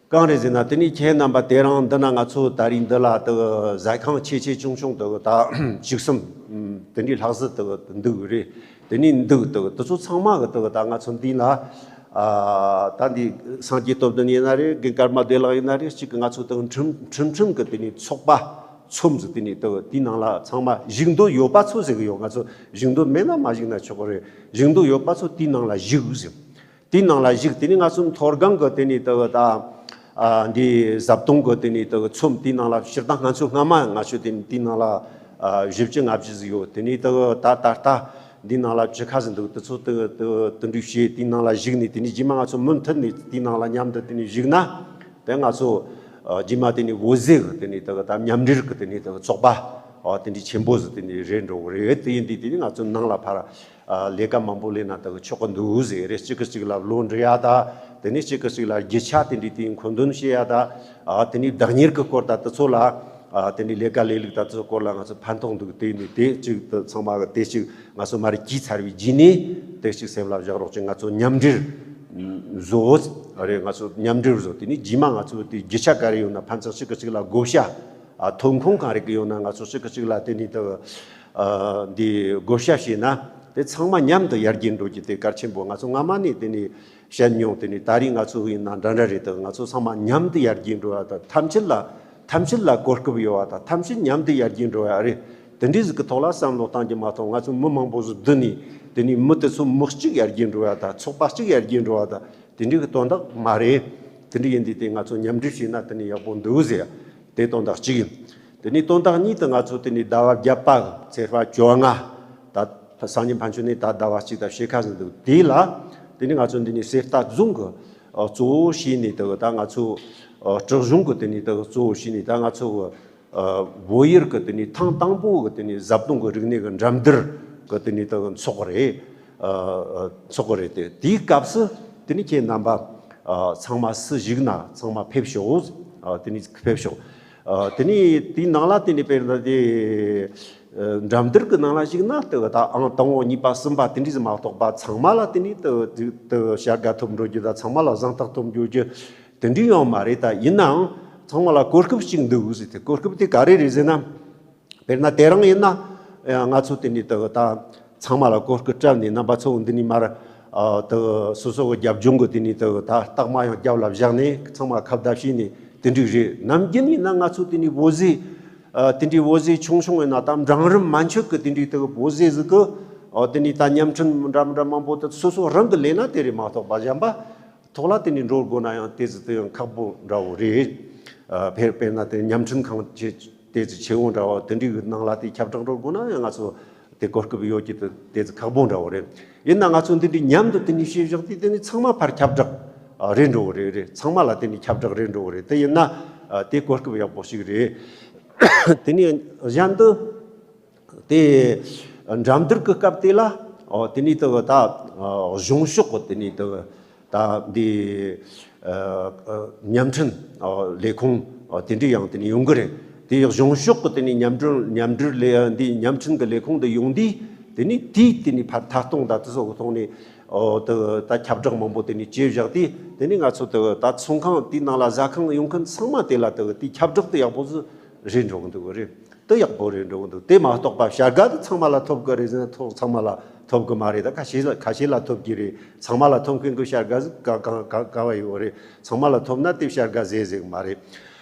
གང་རེད་ཟེར་ན། དེ་ནས་ཁྱེད་རྣམ་པ་དེ་རིང་འདི་ན་ང་ཚོ་ད་རིང་འདི་ལ་དེ་གི་ཟ་ཁང་ཆེ་ཆེ་ཆུང་ཆུང་དེ་གི་ད་བཅུ་གསུམ་དེ་འདྲའི་ལྷག་ཟིག་དེ་གི་འདུག་རེད། དེ་ནས་འདུག་དེ་གི་དེ་ཚོ་ཚང་མ་གི་དེ་གི་ད་ང་ཚོ་འདི་ལ་ཨ་ད་འདི་སངས་རྒྱས་སྟོབས་ལྡན་ཡིན་ན་རེད། རྒན་ཀརྨ་བདེ་ལེགས་ཡིན་ན་རེད། གཅིག་གི་ང་ཚོ་དེ་གི་ཁྲིམས་ཁྲིམས་ཁྲིམས་གི་དེ་ནས་ཚོགས་པ་ཚོམས་ཟིག་དེ་ནས་དེ་གི་དེའི་ནང་ལ་ཚང་མ་ཞུགས་འདོད་ཡོད་པ་ཚོ་ཟེར་གི་ཡོད། ང་ཚོ་ཞུགས་འདོད་མེད་ན་མ་ཞུགས་ན་ཆོག་གི་རེད། ཞུགས་འདོད་ཡོད་པ་ཚོ་དེའི་ནང་ལ་ཞུགས་ཟེར། དེའི་ནང་ལ་ཞུགས། དེ་ནས་ང་ཚོ་མཐོ་སྒང་གི་དེ་ནས་དེ་གི་ད་ཨ་འདི་བཟའ་བཏུང་གི་དེ་ནས་དེ་གི་ཚོམས་དེའི་ནང་ལ་སྤྱིར་བཏང་ང་ཚོ་སྔ་མ་ང་ཚོ་དེ་དེའི་ནང་ལ་ཨ་བཞི་བཅུ་ལྔ་བཅུ་ཟིག་ཡོད། དེ་ནས་དེ་གི་ད་ད་ལྟ་འདིའི་ནང་ལ་བཅུ་ཁ་ཟིག་འདུག་དེ་ཚོ་དེ་གི་དེ་གི་དེ་འདྲ་བྱས་དེའི་ནང་ལ་ཞུགས་ནས། དེ་ནས་རྗེས་མ་ང་ཚོ་མུ་མཐུད་ནས་དེའི་ནང་ལ་མཉམ་དུ་དེ་ནས་ཞུགས་ན། དེ་ང་ཚོ་ཨ་རྗེས་མ་དེ་ནས་འོད་ཟེར་གི་དེ་ནས་དེ་གི་ད་མཉམ་འབྲེལ་གི་དེ་ནས་དེ་གི་ཚོགས་པ་ཨ་དེ་འདྲའི་ཆེན་པོ་ཟིག་དེ་ནས་རེད་འགྲོ་གི་རེད། དེ་ཡིན་དུས་དེ་ནས་ང་ཚོ་ནང་ལ་ཕར་ཨ་ལས་ཀ་མང་པོ་ལས་ན་དེ་གི་ཆོག་གི་འདུག་ཟེར་རེད། གཅིག་གིས་གཅིག་ལ་བློ་འདྲི་ཡ་ད། དེ་ནས་གཅིག་གིས་གཅིག་ལ་རྒྱུ་ཆ་དེ་འདྲའི་དེའི་མཁོ་འདོན་བྱེད་ཡ་ད། ཨ་དེ་ནས་བདག་གཉེར་གི་སྐོར་ད་དེ་ཚོ་ལ་ཨ་དེ་འདྲའི་ལས་ཀ་ལས་ལུགས་ད་དེ་ཚོ་སྐོར་ལ་ང་ཚོ་ཕན་ཐོགས་འདུག་དེ་ནས་དེ་གཅིག་དེ་ཚང་མ་གི་དེ་གཅིག་ང་ཚོ་མར་གྱིས་ཚར་བའི་རྗེས་ནས་དེ་གཅིག་སེམས་ལ་བཞག་རོགས་གྱིས། ང་ཚོ་མཉམ་འབྲེལ་བཟོ་རེད། ང་ཚོ་མཉམ་འབྲེལ་བཟོ། དེ་ནས་རྗེས་མ་ང་ཚོ་དེ་རྒྱུ་ཆ་ག་རེ་ཡོད་ན་ཕན་ཚུན་གཅིག་གིས་གཅིག་ལ་བགོ་བཤའ། ཨ་ཐོན་ཁུངས་གང་རེད་གི་ཡོད་ན་ང་ཚོ་གཅིག་གིས་གཅིག་ལ་དེ་ནས་དེ་ཨ་འདི་བགོ་བཤའ་བྱས་ན་དེ་ཚང་མ་མཉམ་དུ་ཡར་རྒྱས་འགྲོ་རྒྱུ་དེ་གལ་ཆེན་པོ། ང་ཚོ་སྔ་མ་ནས་དེ་ནས་བཤད་མྱོང་། དེ་ནས་ད་རིང་ང་ཚོ་ཡིན་ན་འདྲ་འདྲ་རེད། དེ་ང་ཚོ་ཚང་མ་མཉམ་དུ་ཡར་རྒྱས་འགྲོ་བ་དང་། ཐམས་ཅད་ལ་ཐམས་ཅད་ལ་གོ་སྐབས་ཡོད་བ་དང་། ཐམས་ཅད་མཉམ་དུ་ཡར་རྒྱས་འགྲོ་བ་རེད། དེ་འདྲའི་ཟིག་གི་ཐོག་ལ་བསམ་བློ་བཏང་རྒྱུ་མ་གཏོགས། ང་ཚོ་མི་མང་པོ་ཟིག་བསྡུ་ནས་དེ་ནས་མི་དེ་ཚོ་མི་གཅིག་ཡར་རྒྱས་འགྲོ་བ་དང་། ཚོགས་པ་གཅིག་ཡར་རྒྱས་འགྲོ་བ་དང་། དེ་འདྲའི་གི་དོན་དག་མ་རེད། དེ་འདྲ་ཡིན་དུས་དེ་ང་ཚོ་མཉམ་འབྲེལ་བྱས་ན་དེ་ནས་ཡག་པོ་འདུག་ཟེར། དེ་དོན་དག་གཅིག་ཡིན། དེ་ནས་དོན་དག་གཉིས་དེ་ང་ཚོ་དེ་ནས་ཟླ་བ་བརྒྱད་པ་གི་ཚེས་པ་བཅོ་ལྔ། ད་སང་ཉིན་ཕན་ཆད་ནས་ད་ཟླ་བ་གཅིག་དང་ཕྱེད་ཀ་ཟིན་འདུག་དེ་ལ་དེ་ནས་ང་ཚོ་འདི་ནས་གསེར་རྟ་རྫོང་གི་ཨ་གཙོ་བོ་བྱས་ནས་དེ་གི་ད་ང་ཚོ་ཨ་སྲིད་གཞུང་གི་དེ་ནས་དེ་གི་གཙོ་བོ་བྱས་ནས་ད་ང་ཚོ་གི་ཨ་བོད་ཡུལ་གི་དེ་ནས་ཐེངས་དང་པོ་གི་དེ་ནས་བཟའ་བཏུང་གི་རིག་གནས་གི་འགྲན་བསྡུར་གི་དེ་ནས་དེ་གི་འཚོགས་རེད། ཨ་ཨ་འཚོགས་གི་རེད། དེ་དེའི་སྐབས་སུ་དེ་ནས་ཁྱེད་རྣམ་པ་ཨ་ཚང་མ་སུ་བཞུགས་ན་ཚང་མ་ཕེབས་ཤོག་ཨ་དེ་ནས་ཕེབས་ཤོག་ཨ་དེ་ནས་དེའི་ནང་ལ་དེ་ནས་དཔེར་ན་དེ་ཨ་འགྲན་བསྡུར་གི་ནང་ལ་བཞུགས་ན་དེ་གི་ད་ཨང་དང་པོ་གཉིས་པ་གསུམ་པ་དེ་འདྲ་ཟིག་མ་གཏོགས་པ་ཚང་མ་ལ་དེ་ནས་དེ་དེ་བྱ་དགའ་ཐོབ་འགྲོ་རྒྱུ་དང་། ཚང་མ་ལ་གཟེངས་རྟགས་ཐོབ་འགྲོ་རྒྱུ་དེ་འདྲ་ཡོད་མ་རེད། ད་ཡིན་ནའང་ཚང་མ་ལ་གོ་སྐབས་གཅིག་འདུག་ཟེར། དེ་གོ་སྐབས་དེ་ག་རེ་རེད་ཟེར་ན། དཔེར་ན་དེ་རིང་ཡིན་ན་ ཡང་ང་ཚོ་དེ་ནས་དེ་གི་ད་ཚང་མ་ལ་གོ་སྐབས་སྤྲད་ནས། རྣམ་པ་ཚོ་འདི་ནས་མར་ཨ་དེ་གི་སོ་སོ་གི་རྒྱབ་ལྗོངས་གི་དེ་ནས་དེ་གི་ད་རྟགས་མ་ཡང་རྒྱབ་ལ་བཞག་ནས། ཚང་མ་ཁ་བརྡ་བྱས་ནས་དེ་འདྲ་རེད། ནམ་རྒྱུན་ཡིན་ན་ང་ཚོ་དེ་ནས་བོད་ཟས་ཨ་དེ་འདྲའི་བོད་ཟས་ཆུང་ཆུང་ཡིན་ན། ད་འབྲིང་རིམ་མན་ཆད་གི་དེ་འདྲའི་དེ་གི་བོད་ཟས་ཟིག་གི་ཨ་དེ་ནས་ད་བརྙན་འཕྲིན་འདྲ་མི་འདྲ་མང་པོ་དེ་སོ་སོ་རང་གི་ལས་ན་དེ་རེད་མ་གཏོགས་པ། གཞན་པ་ཐོག་ལ་དེ་ནས་འགྲོ་དགོས་ན་ཡང་དེ་ཙི་དེ་ཡང་ཁག་པོ་འདྲ་བོ་རེད། ཨ་དཔེར་དཔེར་ན་དེ་བརྙན་འཕྲིན་ཁང་ཆེ་དེ་ཙི་ཆེ་བོ་འདྲ་བོ་དེ་འདྲའི་གི་ནང་ལ་དེ་ཁྱབ་བསྒྲགས་འགྲོ་དགོས་ན་ཡང་ང་ཚོ་དེ་གོ་སྐབས་ཡོད་ཀྱི་དེ་དེ་ཙི་ཁག་པོ་འདྲ་བོ་རེད། ཡིན་ན་ང་ཚོ་འདི་འདྲའི་མཉམ་དུ་དེ་ནས་བྱས་བཞག་དུས་དེ་ནས་ཚང་མ་ཕར་ཁྱབ་བསྒྲགས་ཨ་རེད་འགྲོ་གི་རེད། རེད། ཚང་མ་ལ་དེ་ནས་ཁྱབ་བསྒྲགས་རེད་འགྲོ་གི་རེད། དེ་ཡིན་ན་ཨ་དེ་གོ་སྐབས་ཡག་པོ་ཞིག་རེད། དེ་ནས་གཞན་དུ། དེ་འགྲན་བསྡུར་གྱི་སྐབས་དེ་ལ་ཨོ་དེ་ནས་དེ་གི་ད་ཨོ་གཞུང་ཕྱོགས་ཀྱི་དེ་ནས་དེ་གི་ད་འདི་ཨ་ཨ་བརྙན་འཕྲིན་ཨོ་ལས་ཁུངས་ཨོ་དེ་འདྲ་ཡང་དེ་ནས་ཡོང་གི་རེད། དེ་གཞུང་ཕྱོགས་ཀྱི་དེ་ནས་མཉམ་འབྲེལ་མཉམ་འབྲེལ་ལས་འདི་བརྙན་འཕྲིན་གྱི་ལས་ཁུངས་དེ་ཡོང་དུས། དེ་ནས་དེའི་དེ་ནས་ཕར་ཐད་གཏོང་དང་དེ་ཚོ་གི་ཐོག་ནས་ཨོ་དེ་གི་ད་ཁྱབ་བསྒྲགས་མང་པོ་དེ་ནས་བྱས་བཞག་དུས། དེ་ནས་ང་ཚོ་དེ་གི་ད་ཚོང་ཁང་དེའི་ནང་ལ་ཟ་ཁང་ཡོང་མཁན་ཚང་མ་དེ་ལ་དེ་གི་དེའི་ཁྱབ་བསྒྲགས་དེ་ཡག་པོ་ཟིག་རེད་འགྲོ་གི་འདུག་གི་རེད། དེ་ཡག་པོ་རེད་འགྲོ་གི་འདུག་དེ་མ་གཏོགས་པ་བྱ་དགའ་དེ་ཚང་མ་ལ་ཐོབ་གི་རེད་ཟེར་ན། ཐོབ་ཚང་མ་ལ་ཐོབ་གི་མ་རེད། ད་ཁ་ཤས་ལ་ཁ་ཤས་ལ་ཐོབ་གི་རེད། ཚང་མ་ལ་ཐོབ་མཁན་གི་བྱ་དགའ་ཟིག་ག་ག་ག་ག་བ་ཡོད་རེད། ཚང་མ་ལ་ཐོབ་ན་དེ་བྱ་དགའ་ཟེར་ཟེར་གི་མ་རེད།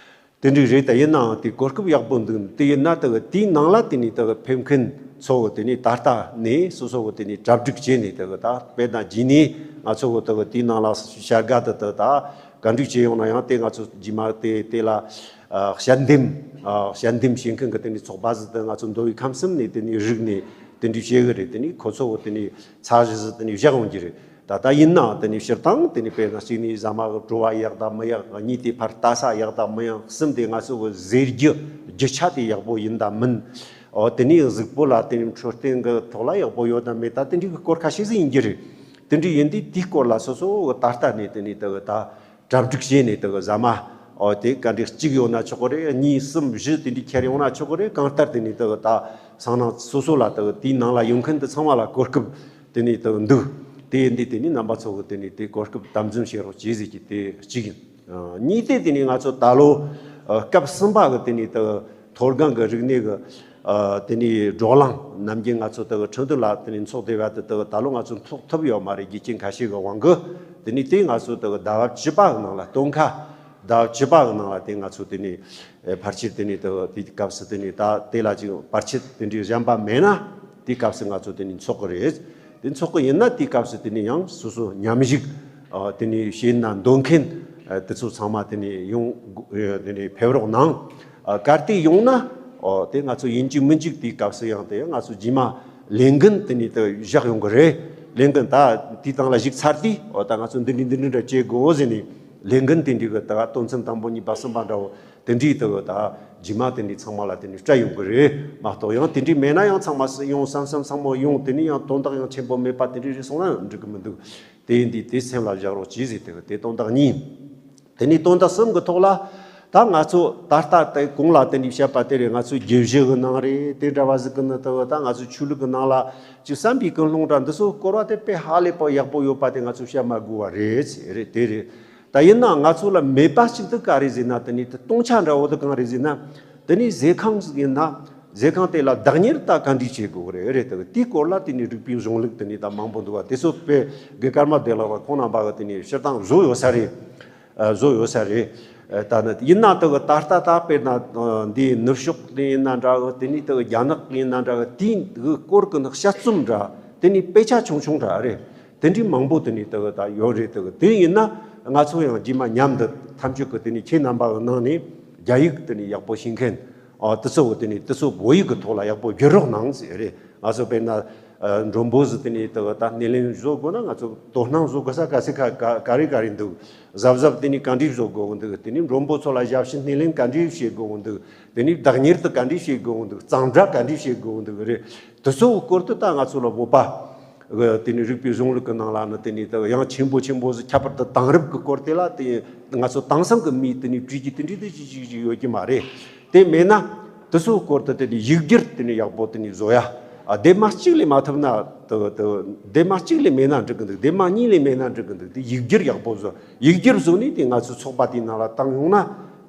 དེ་འདྲ་རེད། ད་ཡིན་ནའང་དེ་གོ་སྐབས་ཡག་པོ་འདུག་དེ་ཡིན་ན་དེ་གི་དེའི་ནང་ལ་དེ་ནས་དེ་གི་ཕེབས་མཁན་ཚོ་གི་དེ་ནས་ད་ལྟ་ནས་སོ་སོ་གི་དེ་ནས་གྲ་སྒྲིག་བྱས་ནས། དེ་གི་ད་དཔེར་ན་རྗེས་ནས་ང་ཚོ་གི་དེ་གི་དེའི་ནང་ལ་བྱ་དགའ་དེ་དེ་ད་ག་འདྲ་བྱས་ཡོང་ན་ཡང་། དེ་ང་ཚོ་རྗེས་མ་དེ་དེ་ལ་ཨ་དཔྱད་འདེམས་ཨ་དཔྱད་འདེམས་བྱེད་མཁན་གྱི་དེ་ནས་ཚོགས་པ་ཟིག་དེ་ང་ཚོ་མདོ་དབུས་ཁམས་གསུམ་ནས་དེ་ནས་རིག་ནས་དེ་འདྲ་བྱེད་གི་རེད། དེ་ནས་ཁོ་ཚོ་གི་དེ་ནས་ཚད་གཞི་ཟིག་དེ་ནས་བཞག་ཡོང་གི་རེད། ད་ལྟ་ཡིན་ནའང་དེ་ནས་སྤྱིར་བཏང་དེ་ནས་དཔེར་ན་གཅིག་ནས་ཟ་མ་གི་བྲོ་བ་ཡག་དང་མི་ཡག་གཉིས་དེ་ཕར་ལྟ་ས་ཡག་དང་མི་ཡག་གསུམ་དེ་ང་ཚོ་གི་ཟས་རྒྱུ་རྒྱུ་ཆ་དེ་ཡག་པོ་ཡིན་དང་མིན། ཨོ་དེ་ནས་གཟུགས་པོ་ལ་དེ་ནས་འཕྲོད་བསྟེན་གི་ཐོག་ལ་ཡག་པོ་ཡོད་དང་མེད། ད་དེ་འདྲའི་གི་སྐོར་ཁ་ཤས་ཟིག་ཡིན་གྱི་རེད། དེ་འདྲ་ཡིན་དུས་དེའི་སྐོར་ལ་སོ་སོ་གི་ད་ལྟ་ནས་དེ་ནས་དེ་གི་ད་གྲ་སྒྲིག་བྱས་ནས། དེ་གི་ཟ་མ་ཨོ་དེ་ག་འདྲ་གཅིག་ཡོད་ན་ཆོག་གི་རེད། གཉིས་གསུམ་བཞི་དེ་འདྲ་ཁྱེར་ཡོང་ན་ཆོག་གི་རེད། གང་ལྟར་དེ་ནས་དེ་གི་ད་སང་ནངས་སོ་སོ་ལ་དེ་གི་དེའི་ནང་ལ་ཡོང་མཁན་དེ་ཚང་མ་ལ་གོ་སྐབས་དེ་ནས་དེ་གི་འདུག་དེ་ཡིན་དུས་དེ་ནས་རྣམ་པ་ཚོ་གི་དེ་ནས་དེ་གོ་སྐབས་དམ་འཛིན་བྱེད་རོགས་གྱིས་ཟེར་གྱི་དེ་གཅིག་ཡིན། ཨ་གཉིས་དེ་དེ་ནས་ང་ཚོ་ད་ལོ་ཨ་སྐབས་གསུམ་པ་གི་དེ་ནས་དེ་གི་མཐོ་སྒང་གི་རིག་གནས་ཀྱི་ཨ་དེ་ནས་བགྲོ་གླེང་ནམ་རྒྱུན་ང་ཚོ་དེ་གི་ཁྲིན་ཏུའུ་ལ་དེ་ནས་འཚོགས་བསྡད་པ་དེ་དེ་གི་ད་ལོ་ང་ཚོ་འཚོགས་ཐུབ་ཡོད་མ་རེད། རྒྱུ་རྐྱེན་ཁ་ཤས་ཀྱི་དབང་གིས། དེ་ནས་དེ་ང་ཚོ་དེ་གི་ཟླ་བ་བཅུ་པ་གི་ནང་ལ། སྟོན་ཁ་ཟླ་བ་བཅུ་པ་གི་ནང་ལ་དེ་ང་ཚོ་དེ་ནས་ཨེ་ཕལ་ཆེར་དེ་ནས་དེ་གི་དེའི་སྐབས་སུ་དེ་ནས་ད་དེ་ལ་ཅིག་བར་ཆད་དེ་འདྲའི་གཞན་པ་མེད་ན། དེའི་སྐབས་སུ་ང་ཚོ་དེ་ནས་འཚོགས་གི་རེད། དེ་འཚོགས་གི་ཡིན་ན་དེའི་སྐབས་སུ་དེ་ནས་ཡང་སོ་སོ་མཉམ་ཞུགས་ཨ་དེ་ནས་བྱེད་ན་འདོད་མཁན་ཨ་དེ་ཚོ་ཚང་མ་དེ་ནས་ཡོང་དེ་ནས་ཕེབས་རོགས་གནང་། ཨ་གལ་ཏེ་ཡོང་ན་ཨོ་དེ་ང་ཚོ་ཡིན་གཅིག་མིན་གཅིག་དེའི་སྐབས་སུ་ཡང་དེ་ང་ཚོ་རྗེས་མ་ལས་འགན་དེ་ནས་དེ་བཞག་ཡོང་གི་རེད། ལས་འགན་ད་དེའི་སྟེང་ལ་ཞུགས་ཚར་དུས། ཨོ་ད་ང་ཚོ་འདི་འདྲ་འདི་འདྲ་འདྲ་བྱེད་དགོས་ཟེར་ནས་ལས་འགན་དེ་འདྲའི་གི་ད་དོན་ཚན་དང་པོ་གཉིས་པ་གསུམ་པ་འདྲ་བོ་དེ་འདྲའི་དེ་གི་ད་རྗེས་མ་དེ་འདྲའི་ཚང་མ་ལ་དེ་འདྲའི་སྤྲད་ཡོང་གི་རེད་མ་གཏོགས། ཡང་དེ་འདྲའི་མེད་ན་ཡང་ཚང་མ་སུ་ཡོང་བསམ་བསམ་ཚང་མ་ཡོང་། དེ་ནས་ཡང་དོན་དག་ཡང་ཆེན་པོ་མེད་པ་དེ་འདྲའི་རེད་སོང་ན་འགྲིག་གི་མི་འདུག་དེ་ཡིན་དུས་དེ་སེམས་ལ་བཞག་རོགས་གྱིས་ཟེར། དེ་གི་དེ་དོན་དག་གཉིས། དེ་ནས་དོན་དག་གསུམ་གི་ཐོག་ལ་ད་ང་ཚོ་ད་ལྟ་དེ་གོང་ལ་དེ་འདྲའི་བཤད་པ་དེ་རེད། ང་ཚོའི་རྒྱུད་བཞི་གི་ནང་རེད། དེ་འདྲ་བ་ཟིག་གི་ནི་དེ་གི་ད་ང་ཚོའི་ཆོས་ལུགས་གི་ནང་ལ་ཅིག་བསམ་པའི་ཀུན་སློང་འདྲ་འདི་ཚོ་སྐོར་བ་དེ་དཔེ་ཧ་ལས་པ་ཡག་པོ་ཡོད་པ་དེ་ང་ཚོས་བཤད་མ་དགོས་པ་རེད། རེད། དེ་རེད། ད་ཡིན་ནའང་ང་ཚོ་ལ་མེད་པ་གཅིག་དེ་ག་རེ་ཟེར་ན། དེ་ནི་དེ་སྟོང་ཆ་འདྲ་བོ་དེ་གང་རེད་ཟེར་ན། དེ་ནི་ཟས་ཁང་ཟིག་ཡིན་ན་ཟས་ཁང་དེ་ལ་བདག་གཉེར་ད་ག་འདྲས་བྱེད་དགོས་རེད། རེད། དེ་དེའི་སྐོར་ལ་དེ་ནི་རིག་པའི་གཞུང་ལུགས་དེ་ནི་ད་མང་པོ་འདུག་བ། དེ་ཚོ་དཔེ་དགེ་ཀརྨ་བདེ་ལེགས་པ་ཁོང་རྣམ་པ་གི་དེ་ནི་སྤྱིར་བཏང་བཟོ་ཡོད་ས་རེད། ཨ་བཟོ་ཡོད་ས་རེད། ཨ་ད་ནི་ཡིན་ན་དེ་གི་ད་ལྟ་ད་དཔེར་ན་ཨ་འདིའི་ནུབ་ཕྱོགས་དེ་ཡིན་ན་འདྲ་གི། དེ་ནི་དེ་གི་རྒྱ་ནག་ཡིན་ན་འདྲ་གི། དེའི་གི་སྐོར་གི་ནི་དཔྱད་རྩོམ་འདྲ། དེ་ནི་དཔེ་ཆ་ཆུང་ཆུང་འདྲ་རེད། དེ་འདྲའི་མང་པོ་དེ་ནི་དེ་གི་ད་ཡོད་རེད། དེ་གི་དེ་ཡིན་ན་ང་ཚོ་ཡང་རྗེས་མ་མཉམ་དུ་ཐམས་ཅད་ཀྱི་དེ་ནི་ཁྱེད་རྣམ་པ་གི་ནང་ནས་རྒྱ་ཡིག་དེ་ནི་ཡག་པོ་ཤེས་མཁན། ཨ་དེ་ཚོ་དེ་ནི་དེ་ཚོ་བོད་ཡིག་གི་ཐོག་ལ་ཡག་པོ་བསྒྱུར་རོགས་གནང་ཟེར་རེད། ང་ཚོ་དཔེར་ན་ཨ་མགྲོན་པོ་ཟིག་དེ་ནི་དེ་གི་ད་སྣེ་ལེན་བཟོ་དགོས་ན། ང་ཚོ་དོ་སྣང་བཟོ་དགོས་ས་ག་ས་ག་ག་ག་རེ་ག་རེ་འདུག་གཟབ་གཟབ་དེ་ནི་ག་འདྲས་བཟོ་དགོས་འདུག་དེ་ནི་མགྲོན་པོ་ཚོ་ལ་ཞབས་ཕྱི་སྣེ་ལེན་ག་འདྲས་བྱེད་དགོས་འདུག་དེ་ནི་བདག་གཉེར་དེ་ག་འདྲས་བྱེད་དགོས་འདུག་གཙང་སྦྲ་ག་འདྲས་བྱེད་དགོས་འདུག་རེད། དེ་ཚོའི་སྐོར་དུ་ད་ང་ཚོ་ལ་བོད་པ་གི་དེ་ནི་རིག་པའི་གཞུང་ལུགས་ཀྱི་ནང་ལ་ནི་དེ་ནི་ད་ཡང་ཆེན་པོ་ཆེན་པོ་ཟིག་ཁྱད་པར་དུ་དེང་རབས་ཀྱི་སྐོར་དེ་ལ་དེ་ང་ཚོ་དེང་སང་གི་མིས་དེ་ནི་བྲིས་ཀྱི་དེ་འདྲའི་དེ་ཅིག་ཅིག་ཅིག་ཡོད་ཀྱི་མ་རེད། དེ་མེད་ན་དེ་ཚོའི་སྐོར་དུ་དེ་ནི་ཡིག་སྒྱུར་དེ་ནི་ཡག་པོ་དེ་ནི་བཟོ་ཡ། ཨ་སྡེབ་མ་གཅིག་ལས་མ་ཐུབ་ན་དེ་དེ་སྡེབ་མ་གཅིག་ལས་མེད་ན་འགྲིག་གི་འདུག་སྡེབ་མ་གཉིས་ལས་མེད་ན་འགྲིག་གི་འདུག་དེ་ཡིག་སྒྱུར་ཡག་པོ་བཟོ། ཡིག་སྒྱུར་བཟོ་ནས་དེ་ང་ཚོའི་ཚོགས་པ་དེའི་ནང་ལ་བཏང་ཡོང་ན།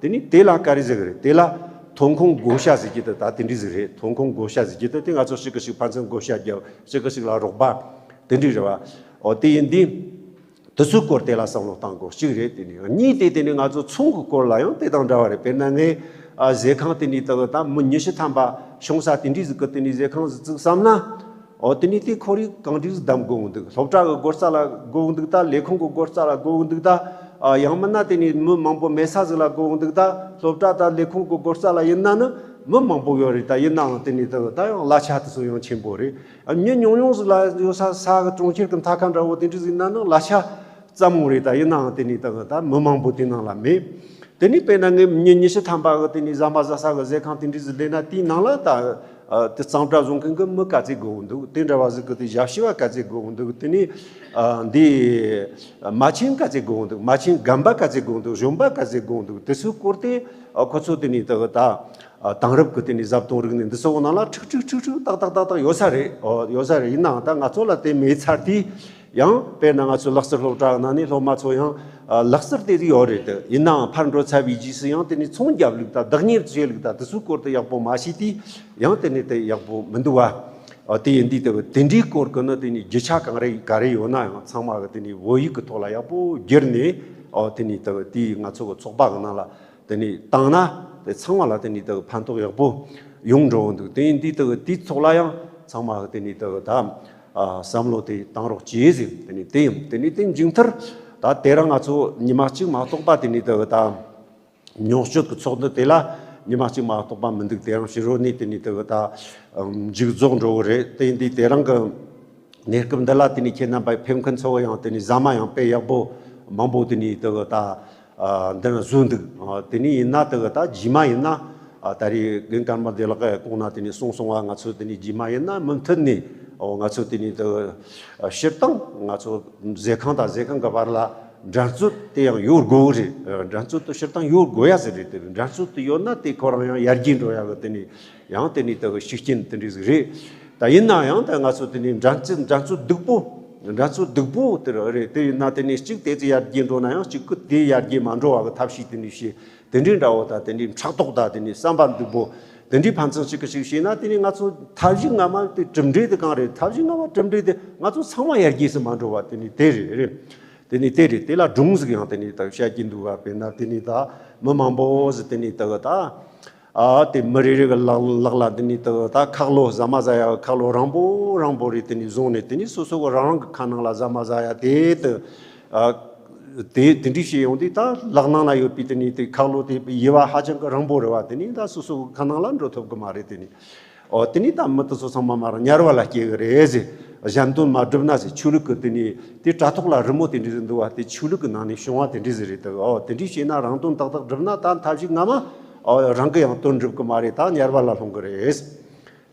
དེ་ནི་དེ་ལ་ག་རེ་ཟེར་གི་རེད། དེ་ལ་ ཐོན་ཁུངས་བགོ་བཤའ་ཟེར་གྱི་དེ་ད་དེ་འདྲ་ཟིག་རེད། ཐོན་ཁུངས་བགོ་བཤའ་ཟེར་གྱི་དེ་དེ་ང་ཚོ་གཅིག་གིས་གཅིག་ཕན་ཚུན་བགོ་བཤའ་རྒྱབ། གཅིག་གིས་གཅིག་ལ་རོགས་པ་དེ་འདྲ་རེད་བ། འོ་དེ་ཡིན་དུས། དེ་ཚོའི་སྐོར་དེ་ལ་བསམ་བློ་གཏང་དགོས་གཅིག་རེད། དེ་ནས་གཉིས་དེ་དེ་ནས་ང་ཚོ་ཚོང་གི་སྐོར་ལ་ཡང་དེ་དང་འདྲ་བ་རེད། དཔེར་ན་ངས་ཨ་ཟས་ཁང་དེ་འདྲའི་དག་ད་མི་ཉི་ཤུ་ཐམ་པ་བྱུང་ས་དེ་འདྲའི་ཟིག་གི་དེ་ནས་ཟས་ཁང་ཟིག་བཙུགས་བསམ་ན། འོ་དེ་ནས་དེ་ཁོར་ཡུག་གང་འདྲ་ཟིག་བདམས་དགོས་འདུག་སློབ་གྲྭ་གི་སྒོ་རྩ་ལ་དགོས་འདུག་ད་ལས་ཁུངས་གི་སྒོ་རྩ་ལ་དགོས་འདུག་ད་ཨ་ཡང་མིན་ན་དེ་ནས་མི་མང་པོ་མེད་ས་ཟིག་ལ་དགོས་འདུག་ད་སློབ་གྲྭ་ད་ལས་ཁུངས་གི་སྒོ་རྩ་ལ་ཡིན་ན་ནི་མི་མང་པོ་ཡོད་རེད། ད་ཡིན་ནའང་དེ་ནས་དག་ད་ཡང་གླ་ཆ་དེ་ཚོ་ཡང་ཆེན་པོ་རེད། མི་ཉུང་ཉུང་ཟིག་ལ་ཡོད་ས་ས་གི་གྲོང་ཁྱེར་གི་མཐའ་ཁ་འདྲ་བོ་དེ་འདྲ་ཟིག་ན་ནི་གླ་ཆ་ཙམ་མོ་རེད། ད་ཡིན་ནའང་དེ་ནས་ད་ད་མི་མང་པོ་དེ་ནང་ལ་མེད། དེ་ནས་དཔེར་ན་ངས་མི་ཉི་ཤུ་ཐམ་པ་གི་དེ་ནས་ཟ་མ་ཟ་ས་གི་ཟས་ཁང་དེ་འདྲ་ཟིག་ལས་ན་དེའི་ནང་ལ་ད་ཨ་དེ་གཙང་སྦྲ་བཟོ་མཁན་གི་མི་ག་ཚད་དགོས་འདུག་དེ་འདྲ་བ་ཟིག་གི་དེ་ཞབས་ཞུ་བ་ག་ཚད་དགོས་འདུག་དེ་ནས་ཨ་འདི་མ་བྱན་ག་ཚད་དགོས་འདུག་མ་བྱན་རྒན་པ་ག་ཚད་དགོས་འདུག་གཞོན་པ་ག་ཚད་དགོས་འདུག་དེ་ཚོའི་སྐོར་དེ་ཨ་ཁོ་ཚོ་དེ་ནས་ད་ད། ཨ་དེང་རབས་ཀྱི་དེ་ནས་བཟའ་བཏུང་རིག་གནས་འདི་ཚོ་ནང་ལ་ཁྲིག་ཁྲིག་ཁྲིག་ཁྲིག་ཏག་ཏག་ཏག་ཏག་ཡོད་ས་རེད། ཨོ་ཡོད་ས་རེད། ཡིན་ནའང་ད་ང་ཚོ་ལ་དེ་མེད་ཚར་དུས་ཡང་དཔེར་ན་ང་ཚོའི་ལག་རྩལ་སློབ་གྲྭ་ནང་ནས་སློབ་མ་ཚོ་ཡང་ཨ་ལག་རྩལ་དེ་ཡོད་རེད་དེ། ཡིན་ནའང་ཕར་འགྲོ་ཚར་བའི་རྗེས་སུ་ཡང་དེ་ནས་ཚོང་རྒྱབ་ལུགས་དང་བདག་གཉེར་བྱེད་ལུགས་དང་དེ་ཚོའི་སྐོར་དུ་ཡག་པོ་མ་ཤེས་དུས་ཡང་དེ་ནས་དེ་ཡག་པོ་མི་འདུག་བ། ཨ་དེ་ཡིན་དུས་དེ་དེ་འདྲའི་སྐོར་གི་ནི་དེ་ནས་རྒྱུ་ཆ་གང་རེ་ག་རེ་ཡོད་ན་ཡང་ཚང་མ་གི་དེ་ནས་བོད་ཡིག་གི་ཐོག་ལ་ཡག་པོ་བསྒྱུར་ནས། ཨོ་དེ་ནས་དེ་དེ་ང་ཚོ་གི་ཚོགས་པ་གི་ནང་ལ། དེ་ནས་བཏང་ན་དེ་ཚང་མ་ལ་དེ་ནས་དེ་ཕན་ཐོགས་ཡག་པོ་ཡོང་འགྲོ་འདུག་དེ་ཡིན་དུས་དེ་དེའི་ཐོག་ལ་ཡང་ཚང་མ་དེ་ནས་དེ་ད་ཨ་བསམ་བློ་དེ་བཏང་རོགས་གྱིས་ཟེར། དེ་ནས་དེ་ཡིན། དེ་ནས་དེ་མཇུག་མཐར་ད་དེ་རིང་ང་ཚོ་ཉི་མ་གཅིག་མ་གཏོགས་པ་དེ་ནས་དེ་ད་ཉུང་སྤྱོད་ཀྱི་ཚོགས་འདུ་དེ་ལ་ཉི་མ་གཅིག་མ་གཏོགས་པ་མི་འདུག་དེ་རིང་ཕྱི་དྲོ་ནས་དེ་ནས་དེ་ད་མཇུག་རྫོགས་འགྲོ་གི་རེད། དེ་ཡིན་དུས་དེ་རིང་གི་གནས་སྐབས་འདི་ལ་དེ་ནས་ཁྱེད་རྣམ་པ་ཕེབས་མཁན་ཚོ་ཡང་དེ་ནས་ཟ་མ་ཡང་དཔེ་ཡག་པོ་མང་པོ་དེ་ནས་དེ་གི་ད་ཨ་འདི་ན་བཟོས་འདུག་ཨ་དེ་ནས་ཡིན་ན་དེ་གི་ད་རྗེས་མ་ཡིན་ན་ཨ་ད་རེས་རྒན་ཀརྨ་བདེ་ལེགས་ཀྱིས་གོང་ན་དེ་ནས་གསུངས་སོང་བ། ང་ཚོ་དེ་ནས་རྗེས་མ་ཡིན་ན་མུ་མཐུད་ནས་ཨོ་ང་ཚོ་དེ་ནས་དེ་གི་སྤྱིར་བཏང་ང་ཚོ་ཟས་ཁང་དང་ཟས་ཁང་གི་བར་ལ་འགྲན་རྩོད་དེ་ཡང་ཡོད་དགོས་རེད། འགྲན་རྩོད་དེ་སྤྱིར་བཏང་ཡོད་དགོས་ཡ་ཟིག་རེད། དེ་འགྲན་རྩོད་དེ་ཡོད་ན་དེ་ཁོ་རང་ཡང་ཡར་རྒྱས་འགྲོ་ཡ་གི་དེ་ནས། ཡང་དེ་ནས་དེ་གི་ཤུགས་རྐྱེན་དེ་འདྲ་ཟིག་རེད། ད་ཡིན་ན་ཡང་ད་ང་ཚོ་དེ་ནས་འགྲན་རྩོད་འགྲན་རྩོད་སྡུག་པོ། འགྲན་རྩོད་སྡུག་པོ་དེ་རེད། དེ་ཡིན་ན་དེ་ནས་གཅིག་དེ་ཚོ་ཡར་རྒྱས་འགྲོ་ན་ཡང་གཅིག་གི་དེ་ཡར་རྒྱས་མ་འགྲོ་བ་གི་ཐབས་ཤེས་དེ་འདྲ་བྱེད། དེ་འདྲའི་འདྲ་བོ་ད་དེ་འདྲའི་ཕྲག་དོག་ད་དེ་ནས་བསམ་པ་སྡུག་པོ་དེ་འདྲའི་ཕན་ཚུན་གཅིག་གིས་གཅིག་བྱས་ན་དེ་ནས་ང་ཚོ་ཐབས་ཤེས་སྔ་མ་དེ་གྲུབ་འབྲས་དེ་གང་རེད། ཐབས་ཤེས་སྔ་མ་གྲུབ་འབྲས་དེ་ང་ཚོ་ཚང་མ་ཡར་རྒྱས་སུ་མ་འགྲོ་བ་དེ་ནས་དེ་རེད་རེད། དེ་ནས་དེ་རེད། དེ་ལ་སྒྲུང་ཟིག་ཡང་དེ་ནས་ད་བཤད་ཀྱི་འདུག་བ། དཔེར་ན་དེ་ནས་ད་མི་མང་པོ་ཟིག་དེ་ནས་ད་གི་ད། ཨ་དེ་མི་རེ་རེ་གི་ལག་ལག་ལ་དེ་ནས་ད་གི་ད་ཁ་ལོ་ཟ་མ་ཟ་ཡ་གི་ཁ་ལོ་རིང་པོ་རིང་པོ་རེ་དེ་ནས་བཟུང་ནས་དེ་ནས་སོ་སོ་གི་རང་རང་གི་ཁ་ནང་ལ་ཟ་མ་ཟ་ཡ་དེ་ད། ཨ་དེ་དེ་འདྲ་བྱས་ཡོང་དུས་ད་ལག་ནང་ལ་ཡོད་པའི་དེ་ནས་དེ་ཁ་ལོ་དེ་དབྱེ་བ་ཧ་ཅང་གི་རིང་པོ་རེད་བ། དེ་ནས་ད་སོ་སོ་གི་ཁ་ནང་ལ་འགྲོ་ཐུབ་གི་མ་རེད། དེ་ནས། ཨོ་དེ་ནས་ད་མི་དེ་ཚོ་ཚང་མ་མར་དམྱལ་བ་ལ་སྐྱེ་གི་རེད་ཟེར། གཞན་དོན་མ་བསྒྲུབས་ན་ཟེར། ཆོས་ལུགས་ཀྱི་དེ་ནས་དེ་དྲ་ཐོག་ལ་རི་མོ་དེ་འདྲ་ཟིག་འདུག་བ། དེ་ཆོས་ལུགས་ཀྱི་ནང་ནས་བྱུང་བ་དེ་འདྲ་ཟིག་རེད་འདུག་ཨོ་དེ་འདྲ་བྱས་ན་རང་དོན་ཏག་ཏག་བསྒྲུབས་ན་ད་ཐབས་ཤེས་སྔ་མ་ཨོ་རང་གི་ཡང་དོན་འགྲུབ་གི་མ་རེད། ད་དམྱལ་བ་ལ་ལྷུང་གི་རེད།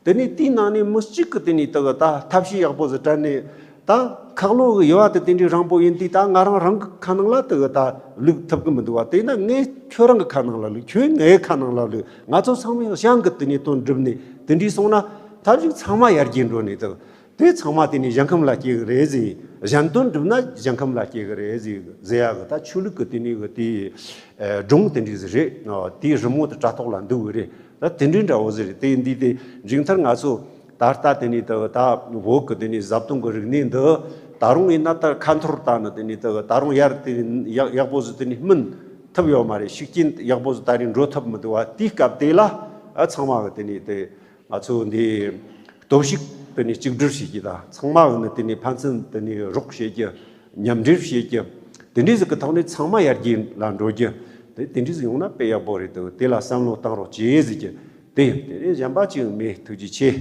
དེ་ནས་དེའི་ནང་ནས་མི་གཅིག་གི་དེ་ནས་དེ་གི་ད་ཐབས་ཤེས་ཡག་པོ་ཟིག་སྤྲད་ནས། ད་ཁ་ལོ་གི་དབྱེ་བ་དེ་དེ་འདྲའི་རིང་པོ་ཡིན་དུས་ད་ང་རང་རང་གི་ཁ་ནང་ལ་དེ་གི་ད་བླུག་ཐུབ་གི་མི་འདུག་བ། དེས་ན་ངས་ཁྱོད་རང་གི་ཁ་ནང་ལ་བླུག་ཁྱོད་ངའི་ཁ་ནང་ལ་བླུག་ང་ཚོ་ཚང་མས་གཞན་གི་དེ་ནས་དོན་བསྒྲུབས་ནས་དེ་འདྲའི་སོང་ན་ཐབས་ཤིག་ཚང་མ་ཡར་རྒྱས་འགྲོ་ནས་དེ་དེ་ཚང་མ་དེ་ནས་ཞིང་ཁམས་ལ་སྐྱེ་གི་རེད་ཟེར། གཞན་དོན་བསྒྲུབས་ན་ཞིང་ཁམས་ལ་སྐྱེ་གི་རེད་ཟེར་ཟེར་ཡ་གི་ད་ཆོས་ལུགས་གི་དེ་ནས་གི་དེ་སྒྲུང་དེ་འདྲའི་ཟིག་རེད། དེའི་རི་མོ་དེ་དྲ་ཐོག་ལ་འདུག་གི་རེད། ད་དེ་འདྲའི་འདྲ་བོ་ཟིག་རེད། དེ་འདི་དེ་མཇུག་མཐར་ང་ཚོ་ད་ལྟ་དེ་ནས་ད་ད་བོད་ཀྱི་དེ་ནས་བཟའ་བཏུང་གི་རིག་གནས་འདི་ད་རུང་ཡིན་ན་ད་ཁ་འཐོར་བཏང་ནས་དེ་ནས་ད་ད་རུང་ཡར་དེ་ནས་ཡག་ཡག་པོ་ཟིག་དེ་ནས་སྨིན་ཐུབ་ཡོད་མ་རེད། ཤུགས་རྐྱེན་ཡག་པོ་ཟིག་ད་རེས་འགྲོ་ཐུབ་མི་འདུག་བ། དེའི་སྐབས་དེ་ལ་ཨ་ཚང་མ་གི་དེ་ནས་དེ་ང་ཚོ་འདི་སྟོབས་ཤུགས་དེ་ནས་གཅིག་སྒྲིལ་བྱེད་ཀྱི་དང་ཚང་མ་གི་ནས་དེ་ནས་ཕན་ཚུན་དེ་ནས་རོགས་བྱེད་ཀྱི། མཉམ་འབྲེལ་བྱེད་ཀྱི། དེ་འདྲའི་ཟིག་གི་ཐོག་ནས་ཚང་མ་ཡར་རྒྱས་ལ་འགྲོ་རྒྱུ། དེ་དེ་འདྲའི་ཟིག་ཡོང་ན་དཔེ་ཡག་པོ་རེད་འདུག་དེ་ལ་བསམ་བློ་བཏང་རོགས་བྱེད་ཟེར་གྱི། དེ་ཡིན། དེ་ནས་གཞན་པ་ཅི་ཡང་མེད། ཐུགས་རྗེ་ཆེ།